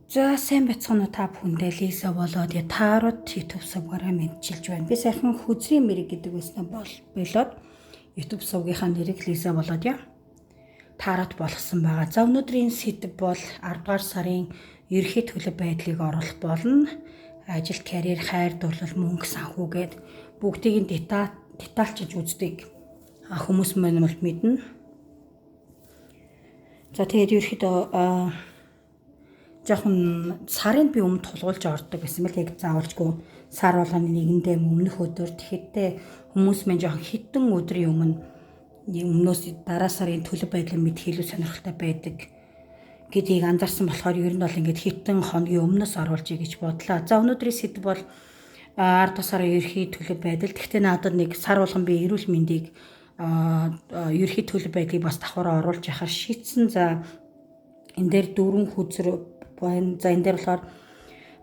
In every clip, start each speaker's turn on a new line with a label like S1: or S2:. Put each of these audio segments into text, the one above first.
S1: За, сайн байцгаана уу та бүхэндээ. Лиза болоод Тарот YouTube сувгаараа мэндчилж байна. Би сайхан хөзрийн мэрэг гэдэг байснаа бол болоод YouTube сувгийнхаа нэрийг Лиза болоод яа. Тарот болгосон байгаа. За, өнөөдрийн сэдэв бол 10 дугаар сарын ерөнхий төлөв байдлыг оруулах болно. Ажил, карьер, хайр, дурлал, мөнгө, санхүү гээд бүгдийг нь детальчилж үздэг. Хүмүүс мань бол мэднэ. За, тэгээд ерөнхийдөө жоохон сарын би өмнө тулгуулж ордог гэсэн мэл, яг заавалжгүй сар болгоны нэгэндээ, өмнөх өдөр. Тэгэхдээ хүмүүс мэн жоохон хэдэн өдрийн өмнө, өмнөөс дараа сарын төлөв байдлыг мэдэх илүү сонирхолтой байдаг гэдгийг анзаарсан болохоор ер нь бол ингээд хэдэн хоногийн өмнөөс оруулжээ гэж бодлоо. За, өнөөдрийн сэдэв бол 10 дахь сарын ерөнхий төлөв байдал. Тэгэхдээ надад нэг сар болгон би эрүүл мэндийг, ерөнхий төлөв байдлыг бас давхар оруулж яхаар шийдсэн. За, энэ дээр дөрвөн хөзөр байна. За, энэ дээр болохоор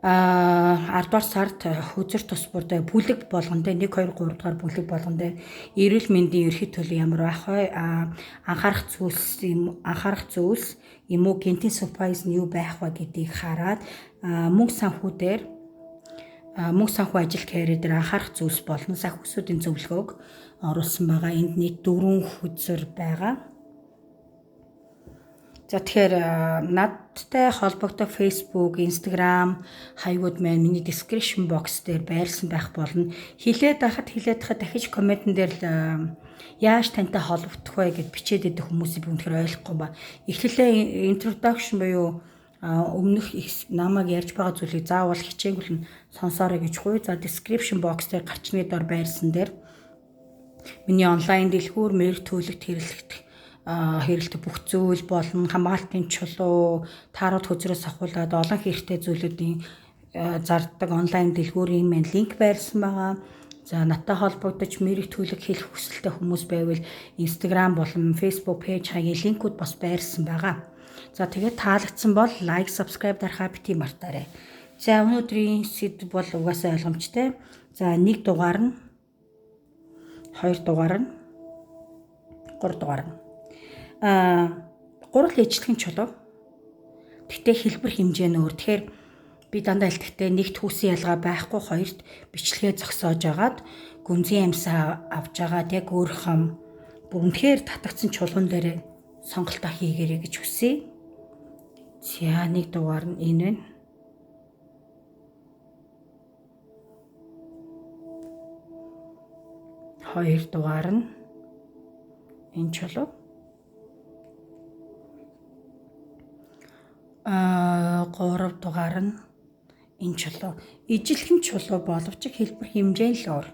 S1: 10 дугаар сард хөзөр тус бүрдээ бүлэг болгон дээр 1 2 3 дугаар бүлэг болгон дээр эрүүл мэндийн ерөнхий төлөв ямар байх вэ? Анхаарах зүйлс юм, анхаарах зүйлс юм уу, гэнэтийн surprise нь юу байх вэ гэдгийг хараад, мөнгө санхүү дээр, мөнгө санхүү, ажил, карьер дээр анхаарах зүйлс болон сахиусуудын зөвлөгөөг оруулсан байгаа. Энд нийт дөрвөн хөзөр байгаа. За, тэгэхээр надтай холбогдох Facebook, Instagram хаягууд маань миний description box дээр байрлсан байх болно. Хилээд байхад дахиж comment эн дээр яаж тантай холбогдох вэ гэд бичээд идэх хүмүүсийг би үнэхээр ойлгохгүй ба. Эхлэлээ introduction буюу өмнөх намайг ярьж байгаа зүйлийг заавал хичээнгүл нь сонсоорой гэж хуй. За, description box дээр гарчны дор байрсан дээр миний онлайн дэлгүүр, мэрэг төлөгт хэрэглэх бүх зүйл болон хамгаалтын чулуу, таарууд хөзрөөс авахуулаад олон хэрэгтэй зүйлүүдийн зарддаг онлайн дэлгүүрийн маань линк байрлсан байгаа. За, надтай холбогдож мэрэг төлөг хэлэх хүсэлтэй хүмүүс байвал Instagram болон Facebook page хаягийн линкүүд бас байрлсан байгаа. За, тэгээд таалагдсан бол like, subscribe дарахаа битгий мартаарай. За, өнөөдрийн сэдэв бол угаасаа ойлгомжтой. За, нэг дугаар нь, хоёр дугаар нь, гурав дугаар нь. Гурал ижилхэн чулуу. Гэхдээ хэлбэр хэмжээ нь өөр. Тэгэхээр би дандаа хэлэхдээ нэгт хүүсэн ялгаа байхгүй, хоёрт бичлэгээ зогсоож агаад гүнзгий амьсаа авч агаад яг өөрийнхөө бүр үнэхээр татагдсан чулуун дээр сонголтоо хийгээрэй гэж хүсье. За, нэг дугаар нь энэ байна. Хоёр дугаар нь энэ чулуу. Гурав дугаар нь энэ чулуу. Ижилхэн чулуу боловч хэлбэр хэмжээ нь л өөр.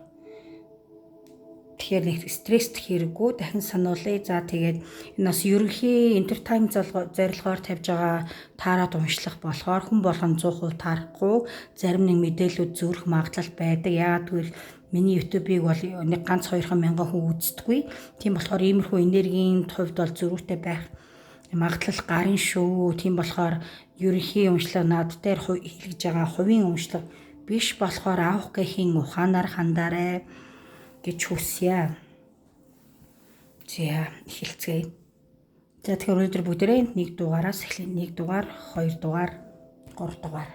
S1: Тэгэхээр нэг стресст хэрэггүй, дахин сануулъя. За, тэгээд энэ бас ерөнхий entertainment зорилгоор тавьж байгаа таарад уншлах болохоор хүн болгон 100% таарахгүй, зарим нэг мэдээллүүд зөрөх магадлал байдаг. Яагаад гэвэл миний YouTube-ыг бол нэг ганц хоёрхан мянган хүн үздэггүй. Тийм болохоор иймэрхүү энергийн хувьд бол зөрүүтэй байх магадлал гарын шүү. Тийм болохоор ерөнхий уншлага, над дээр хэлж байгаа хувийн уншлага биш болохоор авах гэхийн ухаанаар хандаарай гэж хүсье. За, эхэлцгээе. За, тэгэхээр өнөөдөр бүгдээрээ нэг дугаараас эхлэе. Нэг дугаар, хоёр дугаар, гурав дугаар.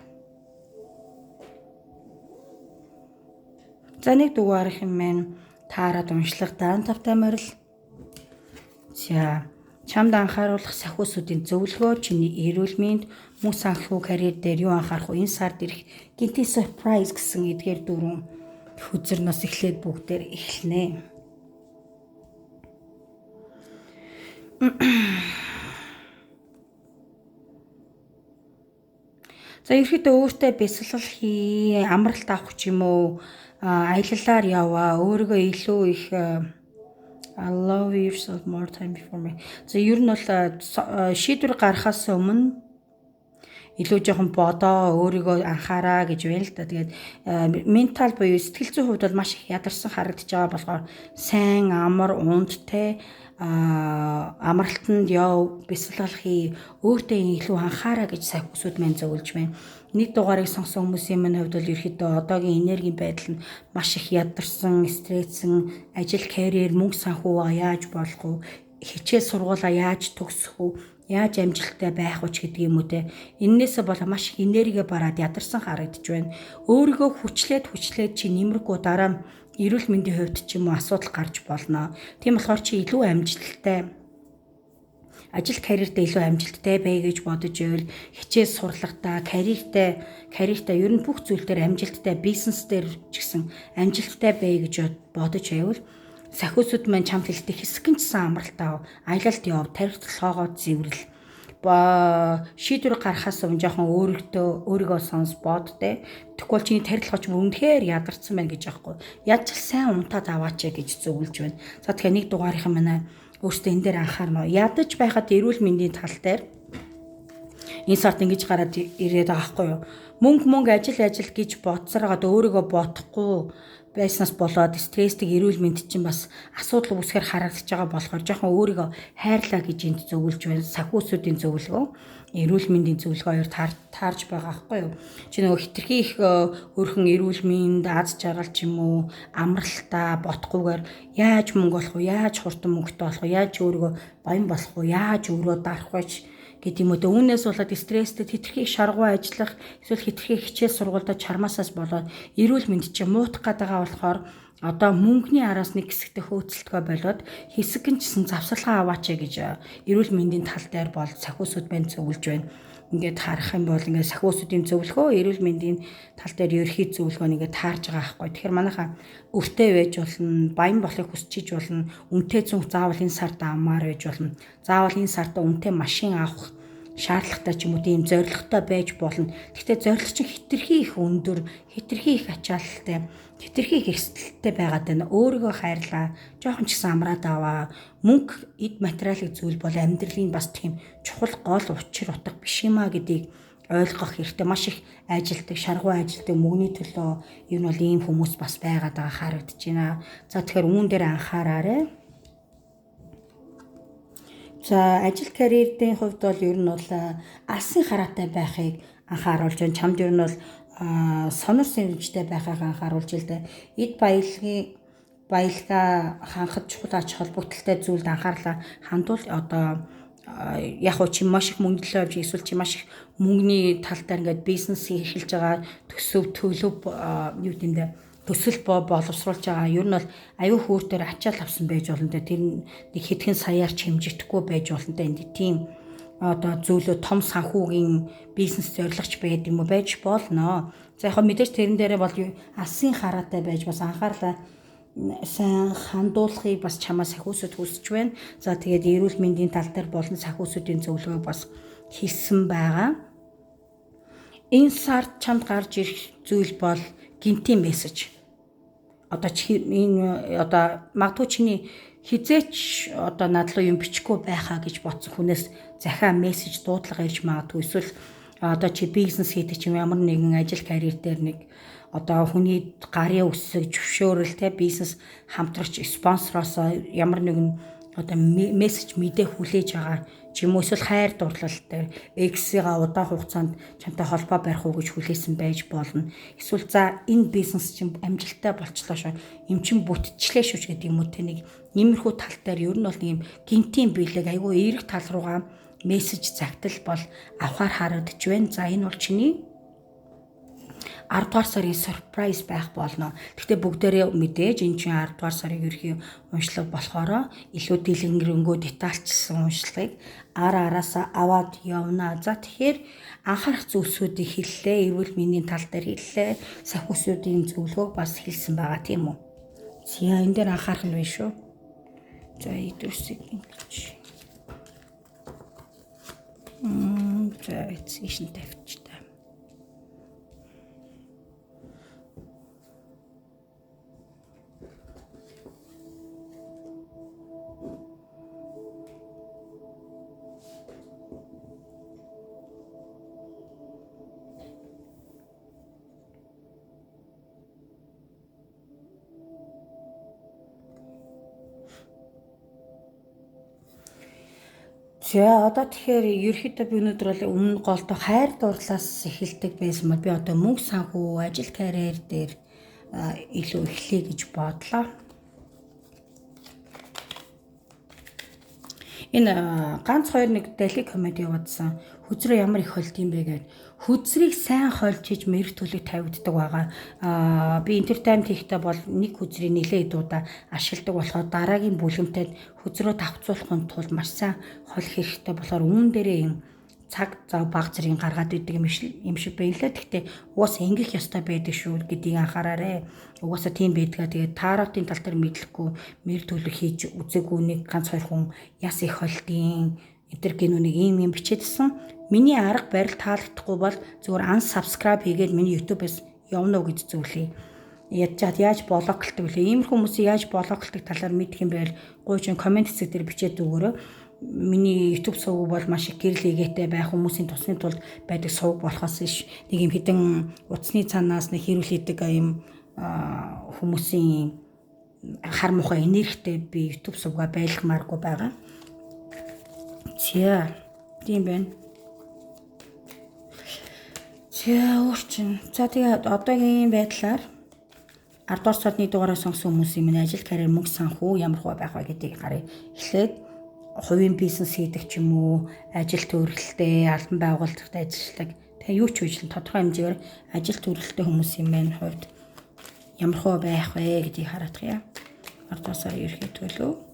S1: За, нэг дугаар юм таарад уншлага даан тавтай морил. За, чамд анхааруулах сахиусуудын зөвлөгөө, чиний эрүүл мэнд, мөн санхүү, карьер дээр юу анхаарах вэ? Энэ сард ирэх гэнэтийн surprise гэсэн эдгээр дөрвөн хөзөрнөөс эхлээд бүгдээр эхэлнэ. За, ерөөхдөө өөртөө бясалгал хий, амралт авах ч юм уу, аяллаар яваа, өөрийгөө илүү их allow yourself more time before me. За, ер нь бол шийдвэр гаргахаас өмнө илүү жоохон бодоо, өөрийгөө анхаараа гэж байна л да. Тэгээд mental буюу сэтгэл зүйн хувьд бол маш их ядарсан харагдаж байгаа болохоор сайн амар унттай, амралтанд яв, бясалгал хий, өөртөө илүү анхаараа гэж сахиусууд маань зөвлөж байна. Нэг дугаарыг сонсон хүмүүсийн минь хувьд бол ерөөхдөө одоогийн энергийн байдал нь маш их ядарсан, стресссэн, ажил, карьер, мөнгө санхүү яаж болох вэ? Хичээл сургуулаа яаж төгсөх вэ? Яаж амжилттай байх вэ ч гэдэг юм уу те. Эннээсээ бол маш их энерги бараад ядарсан харагдаж байна. Өөрийгөө хүчлээд чи нэмэргүй дараа эрүүл мэндийн хувьд ч юм уу асуудал гарч болно. Тийм болохоор чи илүү амжилттай ажил карьердээ илүү амжилттай бай гэж бодож байвал хичээл сурлагатаа, карьертаа ер нь бүх зүйл дээр амжилттай, бизнес дээр ч гэсэн амжилттай бай гэж бодож байвал сахиусууд маань чамд хэлдэг хэсгэн ч сан амралт ав, аялалд яв, тарих толгоогоо зэврэл. Шийдвэр гаргахаас өмнө жоохон өөрийгөө сонс бод те. Тэгэхгүй бол чиний тарих толгой ч үнэхээр ядарсан байна гэж аахгүй. Яаж ч сайн унтаад аваач гэж зөвлөж байна. За тэгэхээр нэг дугаарынхан манай өөртөө энэ дээр анхаарна. Ядаж байхад эрүүл мэндийн тал дээр энэ сард ингэж гараад ирээд байгаа байхгүй юу? Мөнгө ажил гэж бодсороод өөрийгөө бодохгүй байснаас болоод стресстэй эрүүл мэнд чинь бас асуудал үүсгэхээр харагдаж байгаа болохоор жоохон өөрийгөө хайрлаа гэж энд зөвлөж байна. Сахиусуудын зөвлөгөө, эрүүл мэндийн зөвлөгөө хоёр таарж байгаа байхгүй юу? Чи нөгөө хитрхи их өөрхөн эрүүл мэнд, аз жаргал ч юм уу, амралтаа ботхгүйгээр яаж мөнгө олох вэ? Яаж хурдан мөнгөтэй болох вэ? Яаж өөрийгөө баян болох вэ? Яаж өөрөө дарах вэ гэдэг юм уу? Үүнээс болоод стресстэй хитрхи их шаргуу ажиллах, эсвэл хитрхи хичээл сургуультай чармаасаас болоод эрүүл мэнд чинь муутах гээд байгаа болохоор одоо мөнгөний араас нэг хэсэгтээ хөөцөлтгөө болоод хэсэгэн ч гэсэн завсарлагаа аваач гэж эрүүл мэндийн тал дээр бол сахиусууд байна зөвлөж байна. Ингээд харах юм бол ингээд сахиусуудын зөвлөгөө, эрүүл мэндийн тал дээр ерхий зөвлөгөө нэгээ таарж байгаа байхгүй. Тэгэхээр манайхаа өртөө байж болно, баян болохыг хүсчиж болно, үнэтэй зүнх заавал энэ сард авмаар байж болно. Заавал энэ сард үнэтэй машин авах шаардлагатай ч юм уу тийм зорилготой байж болно. Гэхдээ зорилго чинь хитрхи их өндөр, хитрхи их ачаалалтай, хитрхи их эрсдэлтэй байгаад байна. Өөрийгөө хайрлаа, жоохон ч гэсэн амраад аваа. Мөнгө, эд материалын зүйл бол амьдралын бас тийм чухал гол учир утга биш юм а гэдгийг ойлгох хэрэгтэй. Маш их ажилтдаг, шаргуу ажилтдаг, мөнгөний төлөө ер нь бол ийм хүмүүс бас байгаад байгаа харагдаж байна. За тэгэхээр үүн дээр анхаараарай. За ажил карьерийн хувьд бол ер нь бол алсын хараатай байхыг анхааруулж байна. Чамд ер нь бол сонор сэрэмжтэй байхыг анхааруулж л дээ. Эд баялгаа хангахад чухал ач холбогдолтой зүйлд анхаарлаа хандуул. Одоо яг хуу чи маш их мөнгө төлөө явж эсвэл чи маш их мөнгөний тал дээр ингээд бизнес эрхэлж байгаа төсөв төлөв юу гэмдэ төсөл боловсруулж байгаа. Ер нь бол аюу хөөртөр ачаал авсан байж болно те. Тэр нэг хэдхэн саяар ч хэмжигдэхгүй байж болно те. Энд тийм одоо зүйлөө том санхүүгийн бизнес зорилгоч байд юм уу байж болно. За яг мэдээж тэрэн дээрээ бол алсын хараатай байж бас анхаарлаа сайн хандуулахыг бас чамаа сахиусууд хүсэж байна. За тэгээд эрүүл мэндийн тал дээр болон сахиусуудын зөвлөгөө бас хэлсэн байгаа. Энэ сард чамд гарч ирэх зүйл бол гинтийн мессеж. Одоо энэ одоо магадгүй чиний хизээч одоо над руу юм бичихгүй байхаа гэж бодсон хүнээс захиа мессеж дуудлага ирж магадгүй. Эсвэл одоо чи бизнес хийдэг ч юм ямар нэгэн ажил карьер дээр нэг одоо хүний гарын үсэг зөвшөөрөл те бизнес хамтрагч спонсороос ямар нэгэн одоо мессеж мэдээ хүлээж байгаа ч юм уу эсвэл хайр дурлал дээр X-ийг удаан хугацаанд чамтай холбоо барих уу гэж хүлээсэн байж болно. Эсвэл за энэ бизнес чинь амжилттай болчлоо шүү. Эм чин бүтчлээ шүү гэдэг юм уу те нэг иймэрхүү тал дээр ер нь бол нэг юм гинтийн бэлэг айгүй эерэг тал руугаа мессеж загтал бол авахар харагдаж байна. За энэ бол чиний 10 дугаар сарын surprise байх болно. Гэхдээ бүгдээрээ мэдээж энэ чинь 10 дугаар сарын ерхий уншлага болохоор илүү дэлгэрэнгүй детальчилсан уншлагыг ар араасаа аваад явна. За тэгэхээр анхаарах зүйлсүүдийг хэллээ, эрүүл мэндийн тал дээр хэллээ, сахиусуудын зөвлөгөөг бас хэлсэн байгаа тийм үү. За энэ дээр анхаарах нь байна шүү. За эдгүсийг ингэж. За эцсийн шин тавьчих. За одоо тэгэхээр ерөөхдөө би өнөөдөр бол өмнө голдоо хайр дурлаас эхэлдэг байсан бол би одоо мөнгө санхүү, ажил карьер дээр илүү эхлэе гэж бодлоо. Энэ ганц хоёр нэг дали комеди яваадсан. Хөзрөө ямар их холд юм бэ гэд. Хөзрийг сайн хольж иж мэрэг төлөг тавигддаг байгаа. Би entertainment хийхдээ бол нэг хөзрийг нэлээд удаа ашигладаг болохоор дараагийн бүлгэмтэд хөзрөө давхцуулахын тулд маш сайн холих хэрэгтэй болохоор үүн дээрээ юм цаг зав баг зэргийг гаргаад идэг юм шиг байна лээ. Гэхдээ угаасаа ингэх ёстой байдаг шүү гэдгийг анхаараарэ. Угаасаа тийм байдгаа. Тэгээд тароотын тал дээр мэдлэхгүй мэр төлөв хийж үзээгүй нэг ганц хоёр хүн яс их холдیں۔ Эдэр гинүнийг ийм юм бичээдсэн. Миний арга барил таалагдахгүй бол зүгээр unsubscribe хийгээд миний YouTube-ээс явна уу гэж зөвлөе. Ядчаад яаж блоклдог вэ? Иймэрхүү хүмүүсийг яаж блоклдог талаар мэдэх юм байл гуйчин коммент хэсэг дээр бичээд өгөөрэй. Миний YouTube сувг бол маш их гэрэл хийгээтэй байх хүмүүсийн тусны тулд байдаг сувг болохоос иш нэг юм хідэн утасны цаанаас нэг хэрүүл хийдэг юм хүмүүсийн хар мухай энергитэй би YouTube сувгаа байлгамааргүй байгаа. За тийм байна. За өөр чинь. За тэгээ одоогийн байдлаар 10 дугаар сарны дугаараа сонгосон хүмүүсийн минь ажил карьер мөнгө санхүү ямар хөө байх вэ гэдгийг харъя. Эхлээд хувийн бизнес хийдэг ч юм уу, ажил төрөлтэй, албан байгууллагад ажилладаг. Тэгээ юу ч үжил тодорхой хэмжээгээр ажил төрөлтэй хүмүүсийн маань хувьд ямар хөө байх вэ гэдгийг хараадах юм. 10 дугаар сарын ерөнхий төлөв.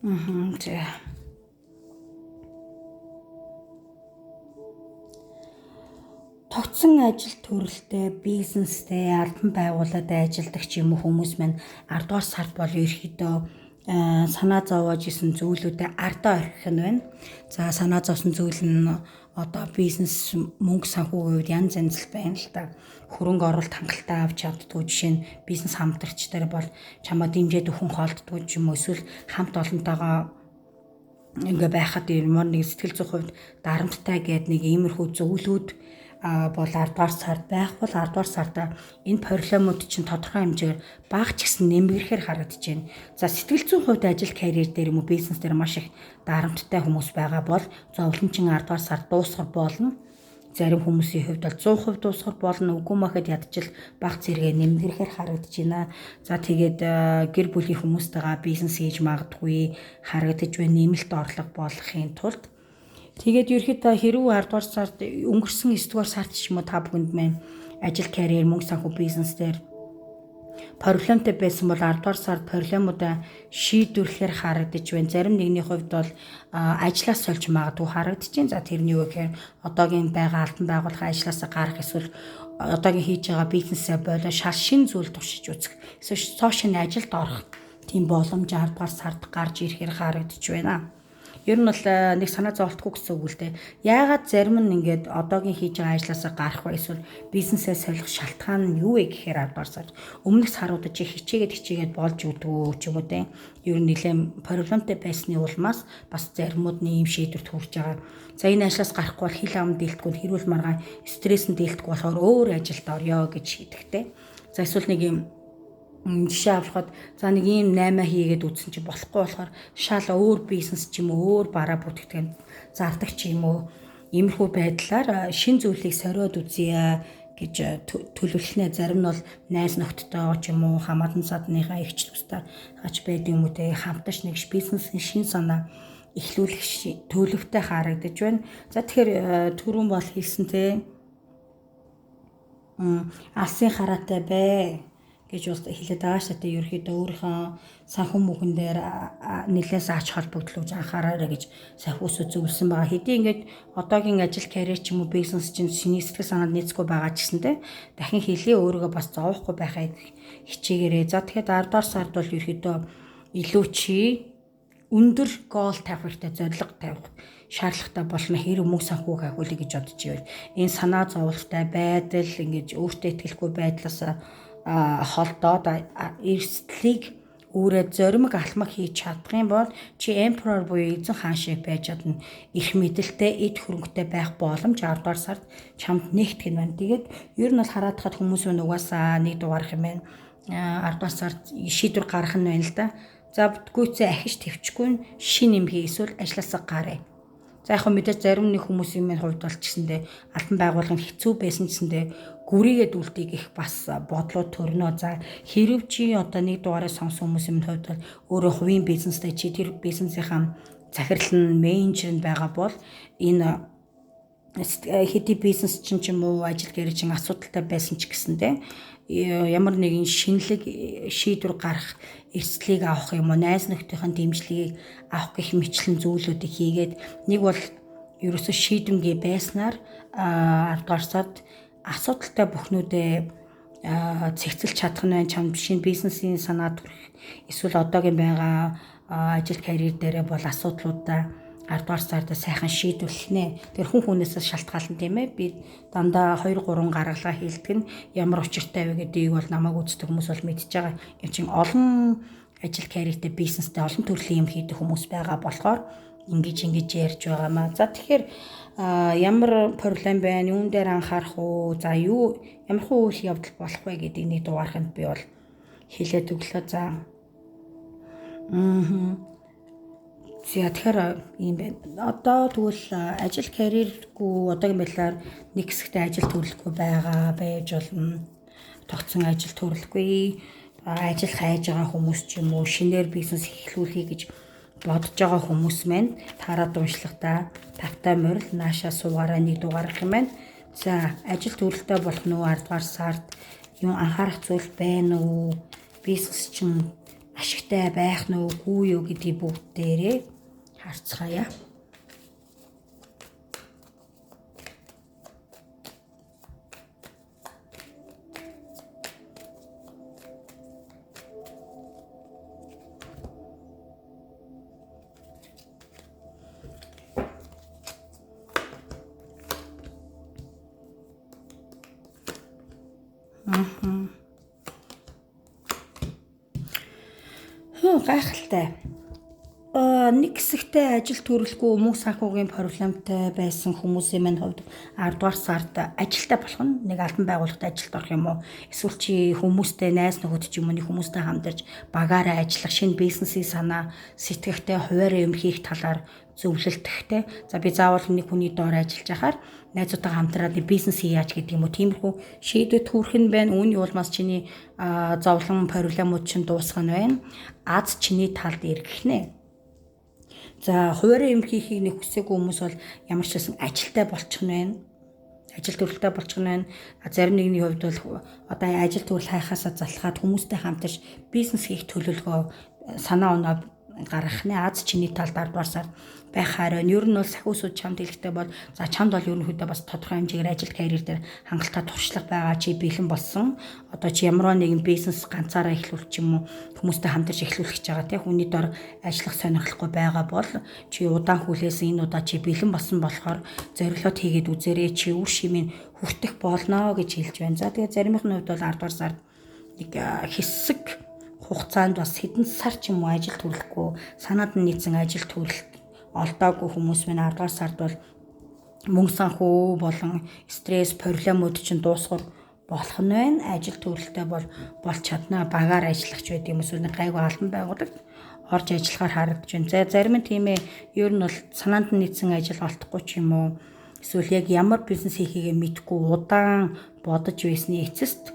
S1: За. Тогтсон ажил төрөлтэй, бизнестэй, албан байгууллагад ажилладаг ч юм уу хүмүүс маань 10 дугаар сард бол ерөөхдөө санаа зовоож исэн зүйлүүдээ ардаа орхих нь байна. За санаа зовсон зүйл нь одоо бизнес мөнгө санхүүгийн хувьд янз янз л байна л та. Хөрөнгө оруулалт хангалттай авч чаддгүй жишээ нь бизнес хамтрагч нар бол чамаа дэмжиж өгөн хоолддгүй ч юм уу эсвэл хамт олонтойгоо ингээ байхад ямар нэг сэтгэл зүйн хувьд дарамттай гээд нэг иймэрхүү зүйлүүд бол 10 дугаар сард байх бол 10 дугаар сарда энэ проблемууд чинь тодорхой хэмжээгээр бага ч гэсэн нэмгэрхээр харагдаж байна. За сэтгэл зүйн хувьд ажил карьер дээр юм уу бизнес дээр маш их дарамттай хүмүүс байгаа бол зовлон чинь 10 дугаар сард дуусгар болно. Зарим хүмүүсийн хувьд бол 100% дуусгар болно. Үгүй махад ядчил баг зэрэгээ нэмгэрхээр харагдаж байна. За тэгээд гэр бүлийн хүмүүстэйгээ бизнес хийж магадгүй харагдаж байна. Нэмэлт орлого болохын тулд тэгээд ерөөхдөө хэрүү 10 дугаар сард өнгөрсөн 9 дугаар сард ч юм уу та бүхэнд маань ажил карьер мөнгө санхүү бизнес дээр проблемтай байсан бол 10 дугаар сард проблемуудаа шийдвэрлэхээр харагдаж байна. Зарим нэгний хувьд бол ажлаас сольж магадгүй харагдаж байна. За тэрний юу гэхээр одоогийн байгаа албан байгууллагын ажлаасаа гарах эсвэл одоогийн хийж байгаа бизнесээ болоо шал шин зүйл туршиж үзэх. Эсвэл цоо шинэ ажилд орох тийм боломж 10 дугаар сард гарч ирэхээр харагдаж байна. Ер нь бол нэг санаа зовлтгүй гэсэн үг л дээ. Яагаад зарим нь ингээд одоогийн хийж байгаа ажлаасаа гарах вэ эсвэл бизнесээ солих шалтгаан нь юу вэ гэхээр 10 дугаар сард өмнөх саруудад чи хичээгээд болж өгдөгөө ч юм уу те. Ер нь нэлээд проблемтай байсны улмаас бас заримуд нь ийм шийдвэрт хүрч байгаа. За энэ ажлаас гарахгүй бол хил ам дийлдэхгүй, хэрүүл маргаан стресс нь дийлдэхгүй болохоор өөр ажилд орё гэж шийдэхтэй. За эсвэл нэг юм жишээ авахад за нэг ийм 8 хийгээд үзсэн чи болохгүй болохоор шал өөр бизнес ч юм уу өөр бараа бүтээгдэхүүн зардаг ч юм уу иймэрхүү байдлаар шин зүйлийг сориод үзье гэж төлөвлөнө. Зарим нь бол найз нөхдөдөө ч юм уу хамаатан садныхаа эгч тустай ач байдаг юм уу те хамтарч нэг бизнесийн шин санаа эхлүүлэх төлөвтэй харагдаж байна. За тэгэхээр түрүүн бол хэлсэн те алсын хараатай бай гэж бас хэлээд байгаа шүү дээ. Ерөнхийдөө өөрийнхөө санхүү мөнхөн дээр нэлээс ач холбогдол үүж анхаараарай гэж сахиус зөвлөсөн байгаа. Хэдий ингээд одоогийн ажил карьер ч юм уу бизнес чинь чиний сэтгэл санаанд нийцэхгүй байгаа ч гэсэн те дахин хэлье өөрийгөө бас зовохгүй байхыг хичээгээрэй. За тэгэхээр 10 дугаар сард бол ерөнхийдөө илүү чи өндөр гол тавих хэрэгтэй, зорилго тавих шаардлагатай болно. Хэрэг мөнгө санхүүг ахиулъя гэж бодож ивэл энэ санаа зовлттой байдал, ингэж өөртөө итгэлгүй байдлаас холдоод эрсдлийг өөрөө зоримог алхмаг хийж чадах юм бол чи emperor буюу эзэн хаан шиг байж чадна. Их мэдэлтэй, эд хөрөнгөтэй байх боломж 10 дугаар сард чамд нэгтгэх нь байна. Тэгээд ер нь бол хараад хад хүмүүс нь угаасаа нэг дугаарах юм байна. 10 дугаар сард шийдвэр гаргах нь байна л да. За гүйцээ ахиж төвчгүй нь шин юм хий эсвэл ажилласаа гараа. За яг мэдээж зарим нэг хүмүүсийн минь хувьд бол ч гэсэндээ албан байгууллагын хэцүү байсан ч гэсэндээ гүрийгээд үлдгийг их бас бодлоо төрнө. За хэрв чи одоо нэг дугаараа сонсон хүмүүсийн минь хувьд бол өөрөө хувийн бизнестэй чи тэр бизнесийнхаа захирал нь менежер нь байгаа бол энэ хэдий бизнес чинь ч юм уу ажил гэрээ чинь асуудалтай байсан ч гэсэндээ ямар нэгэн шинэлэг шийдвэр гарах эрсдлийг авах юм уу, найз нөхдийнхээ дэмжлэгийг авах гэх мэтлэн зүйлүүдийг хийгээд нэг бол ерөөсөө шийдэмгий байснаар 10 дугаар сард асуудалтай бүхнүүдээ цэгцэлж чадах нь байна. Чамд шинэ бизнесийн санаа төрөх эсвэл одоогийн байгаа ажил карьер дээрээ бол асуудлуудаа 10 дугаар сард сайхан шийдвэрлэх нэ. Тэр хүн хүнээсээ шалтгаална тийм ээ. Би дандаа 2 3 гаргалгаа хийлдэг нь ямар учиртай вэ гэдгийг бол намайг үздэг хүмүүс бол мэдж байгаа. Юм чин олон ажил карьертэй бизнестэй олон төрлийн юм хийдэг хүмүүс байгаа болохоор ингэж ярьж байгаамаа. За тэгэхээр ямар проблем байна, юун дээр анхаарах уу, за юу ямар хуу үйл явдал болох вэ гэдэг нэг дугаарханд би бол хэлээд өглөө. За За тэгэхээр ийм байна. Одоо тэгвэл ажил карьергүй одоогийн байдлаар нэг хэсэгтээ ажил төрөлгүй байгаа байж болно. Тогтсон ажил төрөлгүй, ажил хайж байгаа хүмүүс ч юм уу, шинээр бизнес эхлүүлэе гэж бодож байгаа хүмүүс маань таарад уншлагатаа тавтай морил наашаа суугаараа нэг дугаарах юм байна. За ажил төрөлтэй болох нь 10 дугаар сард юм анхаарах зүйл байна уу? Бизнес чинь ашигтай байх нь үгүй юу гэдгийг бүгдээрээ харцгаая. Гайхалтай. Нэг хэсэгтээ ажил төрөлгүй мөнгө санхүүгийн проблемтай байсан хүмүүсийн минь хувьд 10 дугаар сард ажилтай болох нь нэг албан байгууллагт ажилд орох юм уу? Эсвэл чи хүмүүстэй найз нөхөд ч юм уу нэг хүмүүстэй хамтарч багаараа ажиллах шинэ бизнесийн санаа сэтгэхтэй хуваараа юм хийх талаар зөвлөлтөхтэй. За би заавал нэг хүний доор ажиллаж байхаар найзуудтайгаа хамтраад бизнес хийж гэдэг юм уу? Тиймэрхүү шийдвэр төрөх нь байна. Үүний улмаас чиний зовлон проблемууд чинь дуусах нь байна. Аз чиний талд эргэх нэ. За хуваараа юм хийхийг нэг хүсээгүй хүмүүс бол ямар ч байсан ажилтай болчих нь байна. Ажил төрөлтэй болчих нь байна. Зарим нэгний хувьд бол одоо ажил төрөл хайхаасаа залхаад хүмүүстэй хамтарч бизнес хийх төлөвлөгөө санаа оноо гаргах нэ. Аз чиний талд 10 дугаар сард байхаар байна. Ер нь бол сахиусууд чамд хэлэхтэй бол за чамд бол ерөнхийдөө бас тодорхой хэмжээгээр ажил карьер дээр хангалттай туршлага байгаа. Чи бэлэн болсон. Одоо чи ямар нэгэн бизнес ганцаараа эхлүүлэх ч юм уу хүмүүстэй хамтарч эхлүүлэх гэж байгаа тийм хүний дор ажиллах сонирхолгүй байгаа бол чи удаан хүлээсэн энэ удаа чи бэлэн болсон болохоор зорилгот хийгээд үзээрэй. Чи үр шимийг хүртэх болно гэж хэлж байна. За тэгээ заримынхны хувьд бол 10 дугаар сард нэг хэсэг хугацаанд бас хэдэн сар ч юм уу ажил төрөлгүй санаад нь нийцсэн ажил төрөлт олдоогүй хүмүүс минь 10 дугаар сард бол мөнгө санхүү болон стресс проблемууд чинь дуусгах болох нь байна. Ажил төрөлтэй бол болж чадна. Багаар ажиллах ч байд юм эсвэл нэг гайгүй албан байгууллагт орж ажиллахаар харагдаж байна. За зарим нь тийм ээ ер нь бол санаанд нь нийцсэн ажил олдохгүй ч юм уу эсвэл яг ямар бизнес хийхийгээ мэдэхгүй удаан бодож байсны эцэст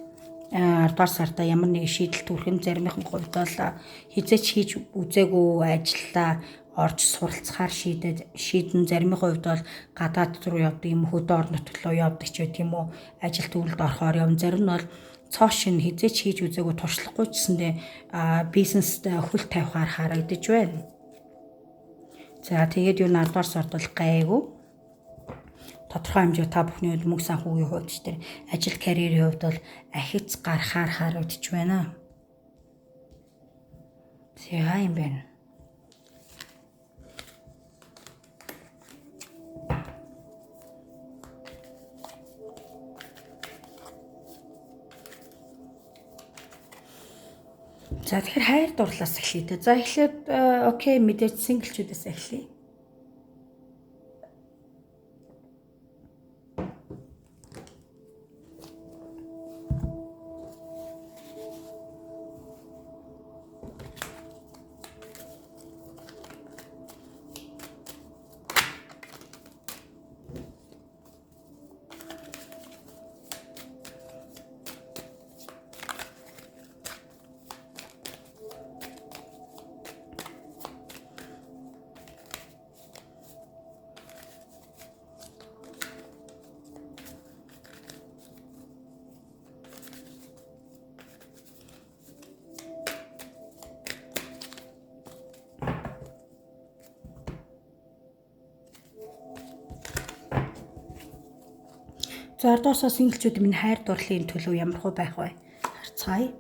S1: 10 дугаар сартаа ямар нэгэн шийдэл төрөх нь заримынхан хувьд бол хизээч хийж үзээгүй ажиллаа орж суралцахаар шийдэн заримынхан хувьд бол гадаад руу явдаг юм хөдөө орон нутг руу явдаг ч байт юм уу ажил төрөлд орохоор явна. Зарим нь бол цоо шин хизээч хийж үзээгүй туршлахгүй ч гэсэндээ бизнест хөл тавихаар харагдаж байна. За тэгээд юу 10 дугаар сард бол гайгүй тодорхой хэмжээ та бүхний хувьд мөнгө санхүүгийн хувьд ч тэр ажил карьерийн хувьд бол ахиц гарахаар харагдаж байна. За юм байна. За, тэгэхээр хайр дурлаас эхлэе дээ. За, эхлээд okay, мэдээж single чүүдээс эхлэе. За, ардуусаа single чүүд минь хайр дурлалын төлөв ямар хөө байх вэ? Харцгаая.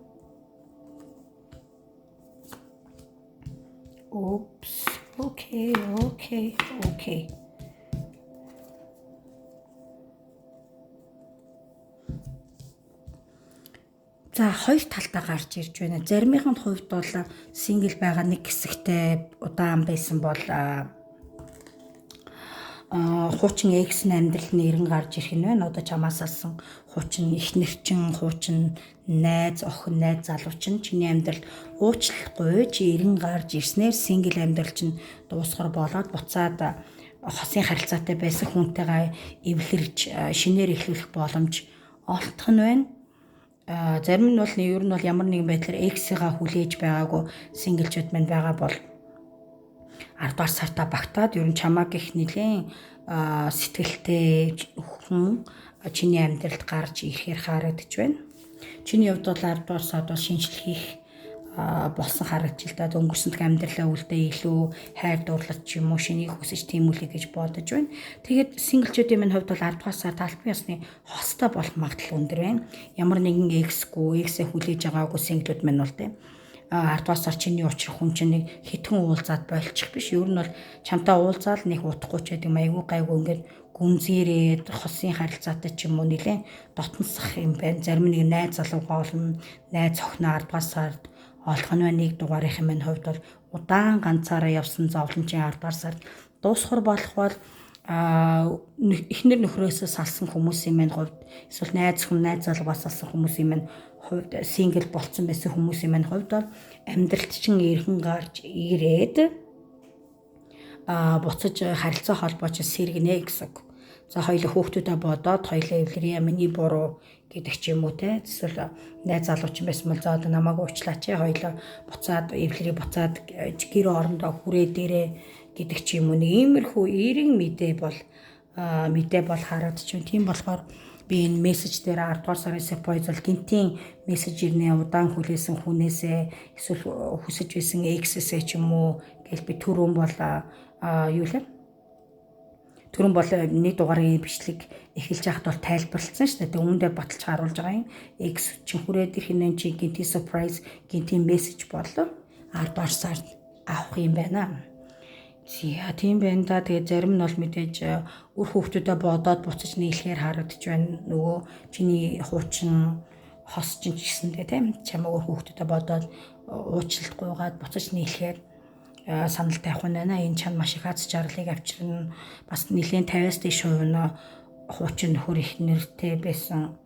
S1: Oops. Okay. За, хоёр талдаа гарч ирж байна. Заримынхын хувьд бол single байгаа нэг хэсэгтээ удаан байсан бол хуучин ex нь амьдрал нь эрен гарч ирэх нь байна. Одоо чамаас алсан хуучин эхнэр чин, хуучин найз, охин, найз залуу чин чиний амьдрал уучлахгүй чи эрен гарч ирснээр single амьдрал чинь дуусгар болоод буцаад хосын харилцаатай байсан хүнтэйгээ эвлэрч шинээр эхлүүлэх боломж олдох нь байна. Зарим нь бол ер нь бол ямар нэгэн байдлаар ex ийнхаа хүлээж байгаагүй single чүүд мань байгаа бол 10 дугаар сартаа багтаад ер нь чамааг их нэлээд сэтгэлтэй хүн чиний амьдралд гарч ирэхээр харагдаж байна. Чиний хувьд бол 10 дугаар сард бол шинжлэх хийх болсон харагдаж л да. Өнгөрсөн амьдралаа үлдээ илүү хайр дурлал ч юм уу шинийг хүсэж тэмүүлэх гэж бодож байна. Тэгээд single чүүдийн минь хувьд бол 10 дугаар сард албан ёсны хостой болох магадлал өндөр байна. Ямар нэгэн ex гүй, ex ээ хүлээж байгаагүй single үүд минь бол тийм 10 дугаар сар чиний учрах хүн чинь нэг хитгэн уулзаад болчих биш. Ер нь бол чамтай уулзаал нэг утахгүй ч гэдэг юм, айгүй гайгүй ингээд гүнзгийрээд хосын харилцаатай ч юм уу нэлээд дотносох юм байна. Зарим нэг найз залуугаа олно, найз охиноо 10 дугаар сард олох нь байна. Нэг дугаарынхын минь хувьд бол удаан ганцаараа явсан зовлон чинь 10 дугаар сард дуусхар болох бол эхнэр нөхрөөсөө салсан хүмүүсийн минь хувьд, эсвэл найз хүн, найз залуугаас салсан хүмүүсийн минь хувьд, single болцсон байсан хүмүүсийн минь хувьд бол амьдралд чинь эргэн гарч ирээд буцаж харилцаа холбоо чинь сэргэнэ гэсэн үг. За, хоёулаа хүүхдүүдээ бодоод хоёулаа эвлэрье, миний буруу гэдэг ч юм уу те. Эсвэл найз залуу чинь байсан бол за одоо намайг уучлаач, хоёулаа буцаад эвлэрье, буцаад гэр орондоо хүрээ дээрээ гэдэг ч юм уу. Нэг иймэрхүү эрен мэдээ бол харагдчих. Тийм болохоор би энэ мессеж дээр 10 дугаар сарын surprise бол гэнэтийн мессеж ирнэ, удаан хүлээсэн хүнээсээ эсвэл хүсэж байсан ex ээсээ ч юм уу гэл би түрүүн бол юу лээ? Түрүүн бол нэг дугаарын бичлэг эхэлж байхад бол тайлбарласан шүү дээ. Тэгээ үүндээ баталж харуулж байгаа юм. Ex чинь хүрээд ирэх нь чи гэнэтийн surprise, гэнэтийн мессеж болоо 10 дугаар сард авах юм байна. За, тийм байна да. Тэгээ зарим нь бол мэдээж үр хүүхдүүдэд бодоод буцаж нийлэхээр харагдаж байна. Нөгөө чиний хуучин хос чинь ч гэсэндээ тийм чамайг үр хүүхдүүдэд бодоод уучлалт гуйгаад буцаж нийлэхээр санал тавих нь байна. Энэ чанд маш их аз жаргалыг авчирна. Бас нэлээд 50-аас дээш хувь нь хуучин нөхөр эхнэртэй байсан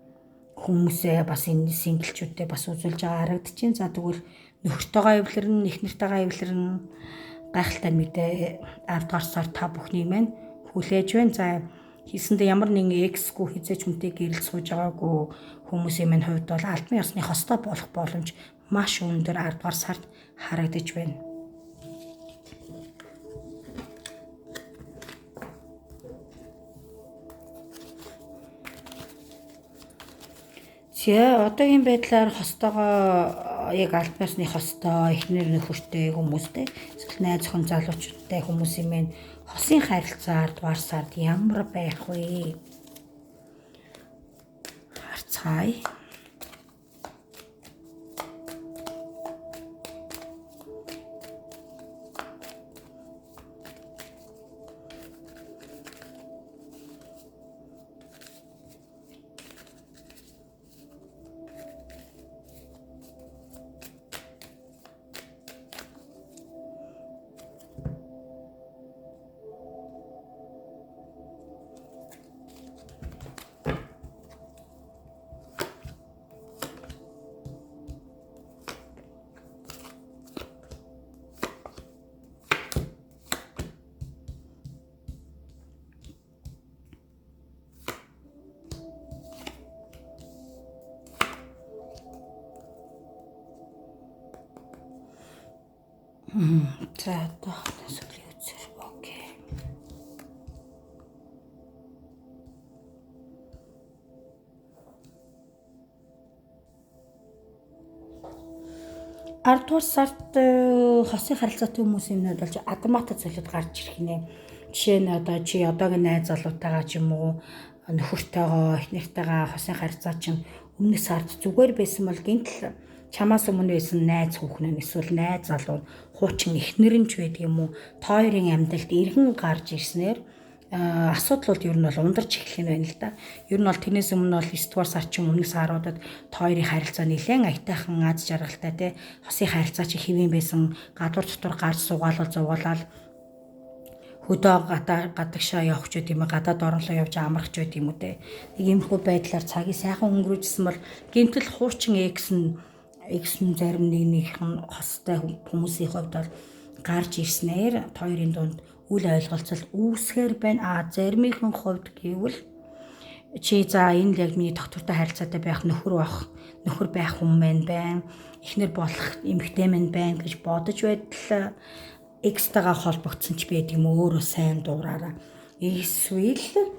S1: хүмүүсээ бас энэ single чүүдтэй бас үзүүлж байгаа харагдчихээн. За, тэгвэл нөхөртөөгөө эвлэрнэ, эхнэртэйгээ эвлэрнэ, гайхалтай мэдээ 10 дугаар сар та бүхний маань хүлээж байна. За, хийсэндээ ямар нэгэн ex гүй, хэзээ ч хүнтэй гэрэл сууж байгаагүй хүмүүсийн минь хувьд бол албан ёсны хостой болох боломж маш өндөр 10 дугаар сард харагдаж байна. За, одоогийн байдлаар хостойгоо яг албан ёсны хостой, эхнэр нөхөртэй хүмүүстэй, эсвэл найз охин залуучуудтай хүмүүсийн маань хосын харилцаа 10 дугаар сард ямар байх вэ? Харцгаая. За одоо сүүлийн үзэр. Окей. Ардугаар сард хосын харилцаатай хүмүүсийн өмнөд болж адамата зүйлүүд гарч ирэх нэ. Жишээ нь одоо чи одоогийн найз залуутайгаа ч юм уу нөхөртөөгөө, эхнэртэйгээ хосын харилцаа чинь өмнөх сард зүгээр байсан бол гинтл чамаас өмнө байсан найз хүүхэн нь эсвэл найз залуу хуучин эхнэр нь ч байдаг юм уу, та хоёрын амьдралд эргэн гарч ирснээр асуудал бол ер нь бол ундарч эхлэх нь байна л да. Ер нь бол тэрнээс өмнө бол 9 дугаар сар ч юм өмнөх саруудад та хоёрын харилцаа нэлээд аятайхан аз жаргалтай те, хосын харилцаа чи хэвэн байсан, гадуур дотор гарч суугаалал хөдөө гадагшаа явах ч гэдэм юм, гадаад оронлоо явж амрах ч гэдэм юм үү те. Нэг иймэрхүү байдлаар цагийг сайхан өнгөрөөжсөн бол гинтэл хуучин экс нь зарим нэг нэгэн хостой хүмүүсийн хувьд бол гарч ирснээр та хоёрын дунд үл ойлголцол үүсгээр байна. А заримынхэн хувьд гэвэл чи за энэ л яг миний доктортой харилцаатай байх нөхөр байх хүн маань байна, эхнэр болох эмэгтэй маань байна гэж бодож байдал экстэйгээ холбогдсон ч байдаг юм өөрөө сайн дуураараа. Эсвэл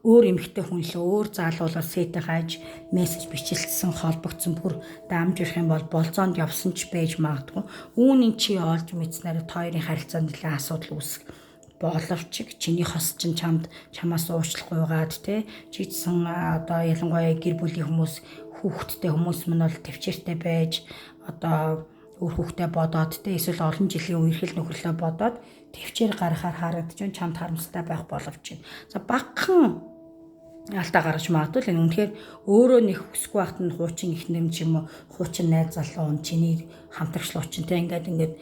S1: өөр эмэгтэй хүн лөө өөр залуулаад сэтэ хайж мессеж бичилсэн холбогдсон бүр дамжирх юм бол болзоонд явсан ч байж магадгүй. Үүнийг чи олж мэдснээр та хоёрын харилцаанд нэлээд асуудал үүсэх боловч чиний хос чинь чамд чамаас уучлахгүйгаад те, чи гэсэн одоо ялангуяа гэр бүлийн хүмүүс, хүүхэдтэй хүмүүс мань бол төвчээртэй байж одоо өөр хүүхдээ бодоод те, эсвэл олон жилийн үерхэл нөхөрлөө бодоод төвчээр гаргахаар харагдаж байна, чамд харамсалтай байх боловч. За багахан алдаа гаргаж магадгүй л энэ үнэхээр өөрөө нэг хүсэхгүй байхад нь хуучин эхнэр ч юм уу, хуучин найз залуу нь чиний хамтрагч луучин те, ингээд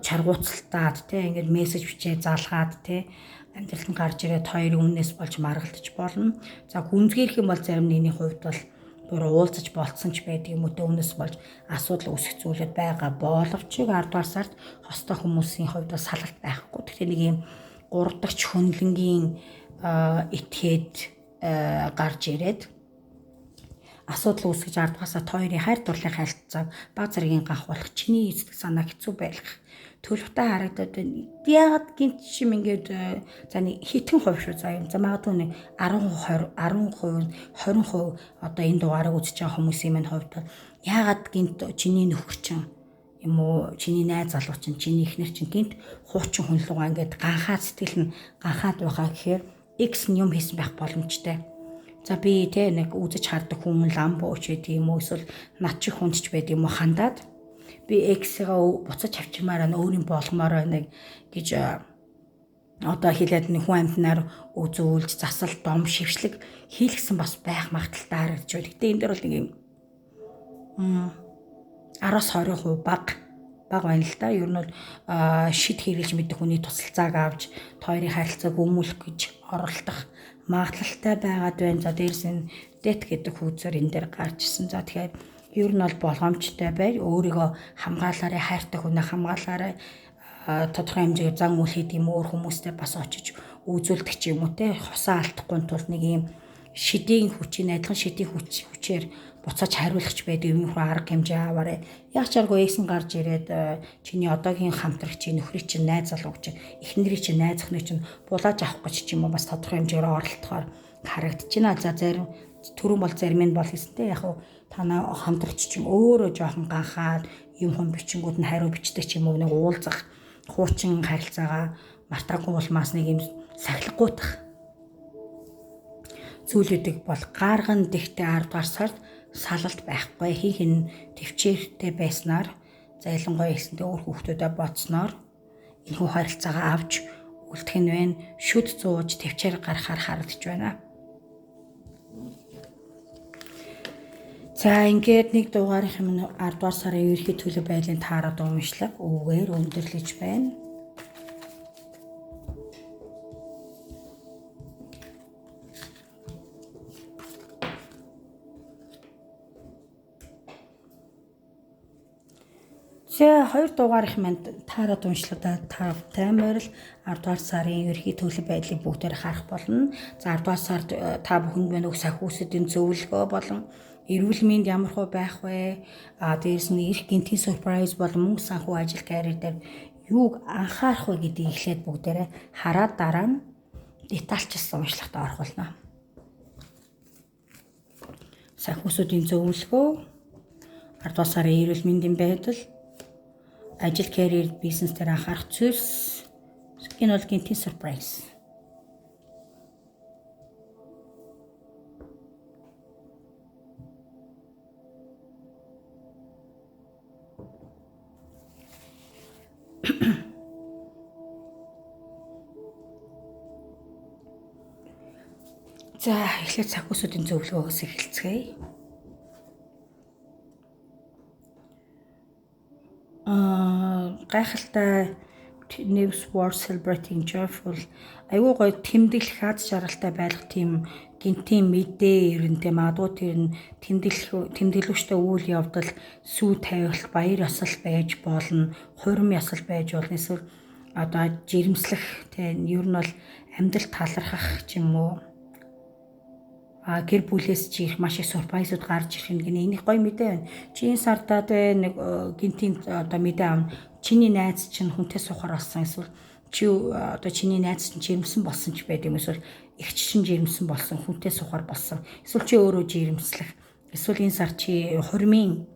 S1: чаргууцалтаад те, ингээд мессеж бичээ залгаад те, амьдралд нь гарч ирээд хоёрын өмнөөс болж маргалдаж болно. За гүнзгийрх юм бол зарим нэгний хувьд бол бүр уулзаж болцсон ч байдаг юм уу те, өмнөөс болж асуудал үүсэх зүйлүүд байгаа боловч 10 дугаар сард хостой хүмүүсийн хувьд бол салалт байхгүй. Тэгэхээр нэг юм 3 дахь хөндлөнгийн этгээд гарч ирээд асуудал үүсгэж 10 дугаар сард хоёрын хайр дурлалын харилцааг баг зэргийн ганх болох, чиний сэтгэл санаа хэцүү байх төлөвтэй харагдаад байна. Яагаад гинт шим ингээд за нэг хитгэн хувь шүү заа юм. За магадгүй нэг 10 20 10% 20% одоо энэ дугаарыг үзэж байгаа хүмүүсийн минь хувьд яагаад гинт чиний нөхөр чинь юм уу, чиний найз залуу чинь, чиний эхнэр чинь гинт хуучин хүн лугаа ингээд ганхаад сэтгэл нь ганхаад байгаа гэхээр X нь юм хийсэн байх боломжтой. За би те нэг үзэж хардаг хүн ламбо ч гэдэг юм уу, эсвэл над чих хүнд ч байд юм уу, хандаад би X-гээ буцаж авчирмаар байна, өөрийн болгомоор байна гэж одоо хэлээд нэг хүн амьтнаар үзүүлж засал дом шившлэг хийлгсэн бас байх магадaltaй харагдаж байна. Гэтэ энэ дээр бол нэг юм 10-20% бага байна л да. Ер нь бол шид хэрэглэж мэдэх хүний тусалцааг авч та хоёрын харилцааг өмүүлэх гэж оролдох магадлалтай байгаад байна. За дээрс нь дэт гэдэг хүүцээр энэ дээр гарч ирсэн. За тэгэхээр ер нь бол болгоомжтой бай. Өөрийгөө хамгаалаарай, хайртай хүнээ хамгаалаарай. Тодорхой хэмжээгээр зан үйл хийдэг юм өөр хүмүүстэй бас очиж үзүүлдэг ч юм уу те. Хосоо алдахгүй тулд нэг юм шидийн хүчийн адилхан шидийн хүчээр буцааж хариулах ч байдаг юм хөө арга хэмжээ аваарай. Яг ч аргагүй эйсэн гарч ирээд чиний одоогийн хамтрагч, нөхрийг чинь, найз залууг чинь, эхнэрийг чинь, найз охиныг чинь булааж авах гэж ч юм уу бас тодорхой хэмжээгээр оролдохоор харагдчихна. За зарим түрүүн бол зарим нь бол хийсэнтэй яг хуу танаа хамтрагч чинь өөрөө жоохон ганхаад юм хүн бичингүүд нь хариу бичдэг ч юм уу, нэг уулзах хуучин харилцаагаа мартаагүй улмаас нэг юм сахилгагуутах зүйлүүдийг бол гарган. Тэгтээ 10 дугаар сард салалт байхгүй. Хин хин төвчээртэй байснаар за ялангуяа ихсэндээ өөр хүүхдүүдэд бодсноор энэхүү харилцаагаа авч үлдэх нь байна. Шүд зууж төвчээр гаргахаар харагдаж байна. За ингээд нэг дугаарын юм 10 дугаар сарын ерөнхий төлөв байдлын таарад урамшлаг үүгээр өндөрлөж байна. За хоёр дугаарынх манд таарад уншлуудаа тавтай морил 10 дугаар сарын ерөнхий төлөв байдлыг бүгдээр харах болно. За 10 дугаар сард та бүхэнд мань өг сахиусдын зөвлөгөө болон Эрүүл мэнд ямар хөө байх вэ? Дээрс нь эрх гэнтийн surprise болон мөнгө санхүү ажил карьер дээр юуг анхаарах вэ гэдгийг эхлээд бүгдээрээ хараад дараа нь детальчилсан уншлагт орох болно. Санхүүсүүдийн зөвлөгөө, 10 дугаар сарын эрүүл мэндийн байдал, ажил карьер бизнес дээр анхаарах зүйлс. Энэ бол гэнтийн surprise. За эхлээд санхүүсүүдийн зөвлөгөөгөөс эхэлцгээе. Гайхалтай News World Celebrating Joyful айгүй гоё тэмдэглэх аз жаргалтай байх тийм гинтийн мэдээ ирэнтэй магадгүй тэр нь тэмдэглэгчтэй үйл явдал сүү тавилт баяр ёсол байж болно, хурим ёсол байж болно, эсвэл одоо жирэмслэх тийм ер нь бол амьдрал талархах ч юм уу гэр бүлээс чи их маш их surprise-ууд гарч ирэх гэнэ. Энэ их гоё мэдээ байна. Чи энэ сардаа тэ нэг гинтийн одоо мэдээ авна. Чиний найз чинь хүнтэй суухаар болсон, эсвэл чи одоо чиний найз чинь жирэмсэн болсон ч байд юм, эсвэл эгч чинь жирэмсэн болсон, хүнтэй суухаар болсон. Эсвэл чи өөрөө жирэмслэх. Эсвэл энэ сар чи хурмын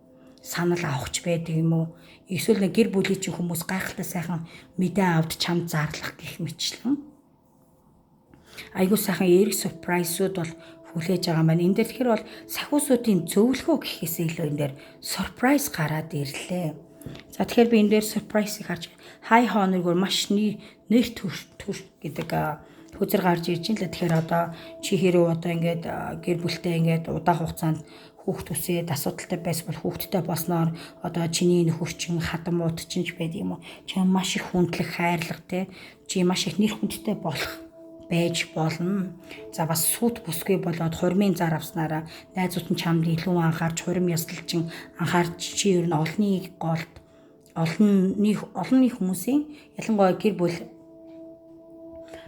S1: санал авах ч байдаг юм уу? Эсвэл нэг гэр бүлийн чинь хүмүүс гайхалтай сайхан мэдээ авд чамд зарлах гэх мэтчлэн. Айгуу сайхан эерэг surprise-ууд бол хүлээж байгаа юм байна. Энэ дээр тэгэхээр бол санхүүсүүдийн зөвлөгөө гэхээс илүү энэ дээр surprise гараад ирлээ. За тэгэхээр би энэ дээр surprise-ыг харж high honor-гоор маш нэр төр гэдэг хөзөр гарч ирж байна л. Тэгэхээр одоо чи хэрэг одоо ингээд гэр бүлтэй ингээд удаан хугацаанд хүүхд үсээд асуудалтай байсан бол хүүхдтэй болсноор одоо чиний нөхөр чин хадам мууд чинь ч байд юм уу. Чи маш их хүндлэх, хайрлах те. Чи маш их нэр хүндтэй болох байж болно. За бас сүт бүсгүй болоод хурмын зар авснараа найзууд нь чамд илүү анхаарч, хурим ёслолчин анхаарч, чи ер нь олонний голд олонний хүмүүсийн ялангуяа гэр бүл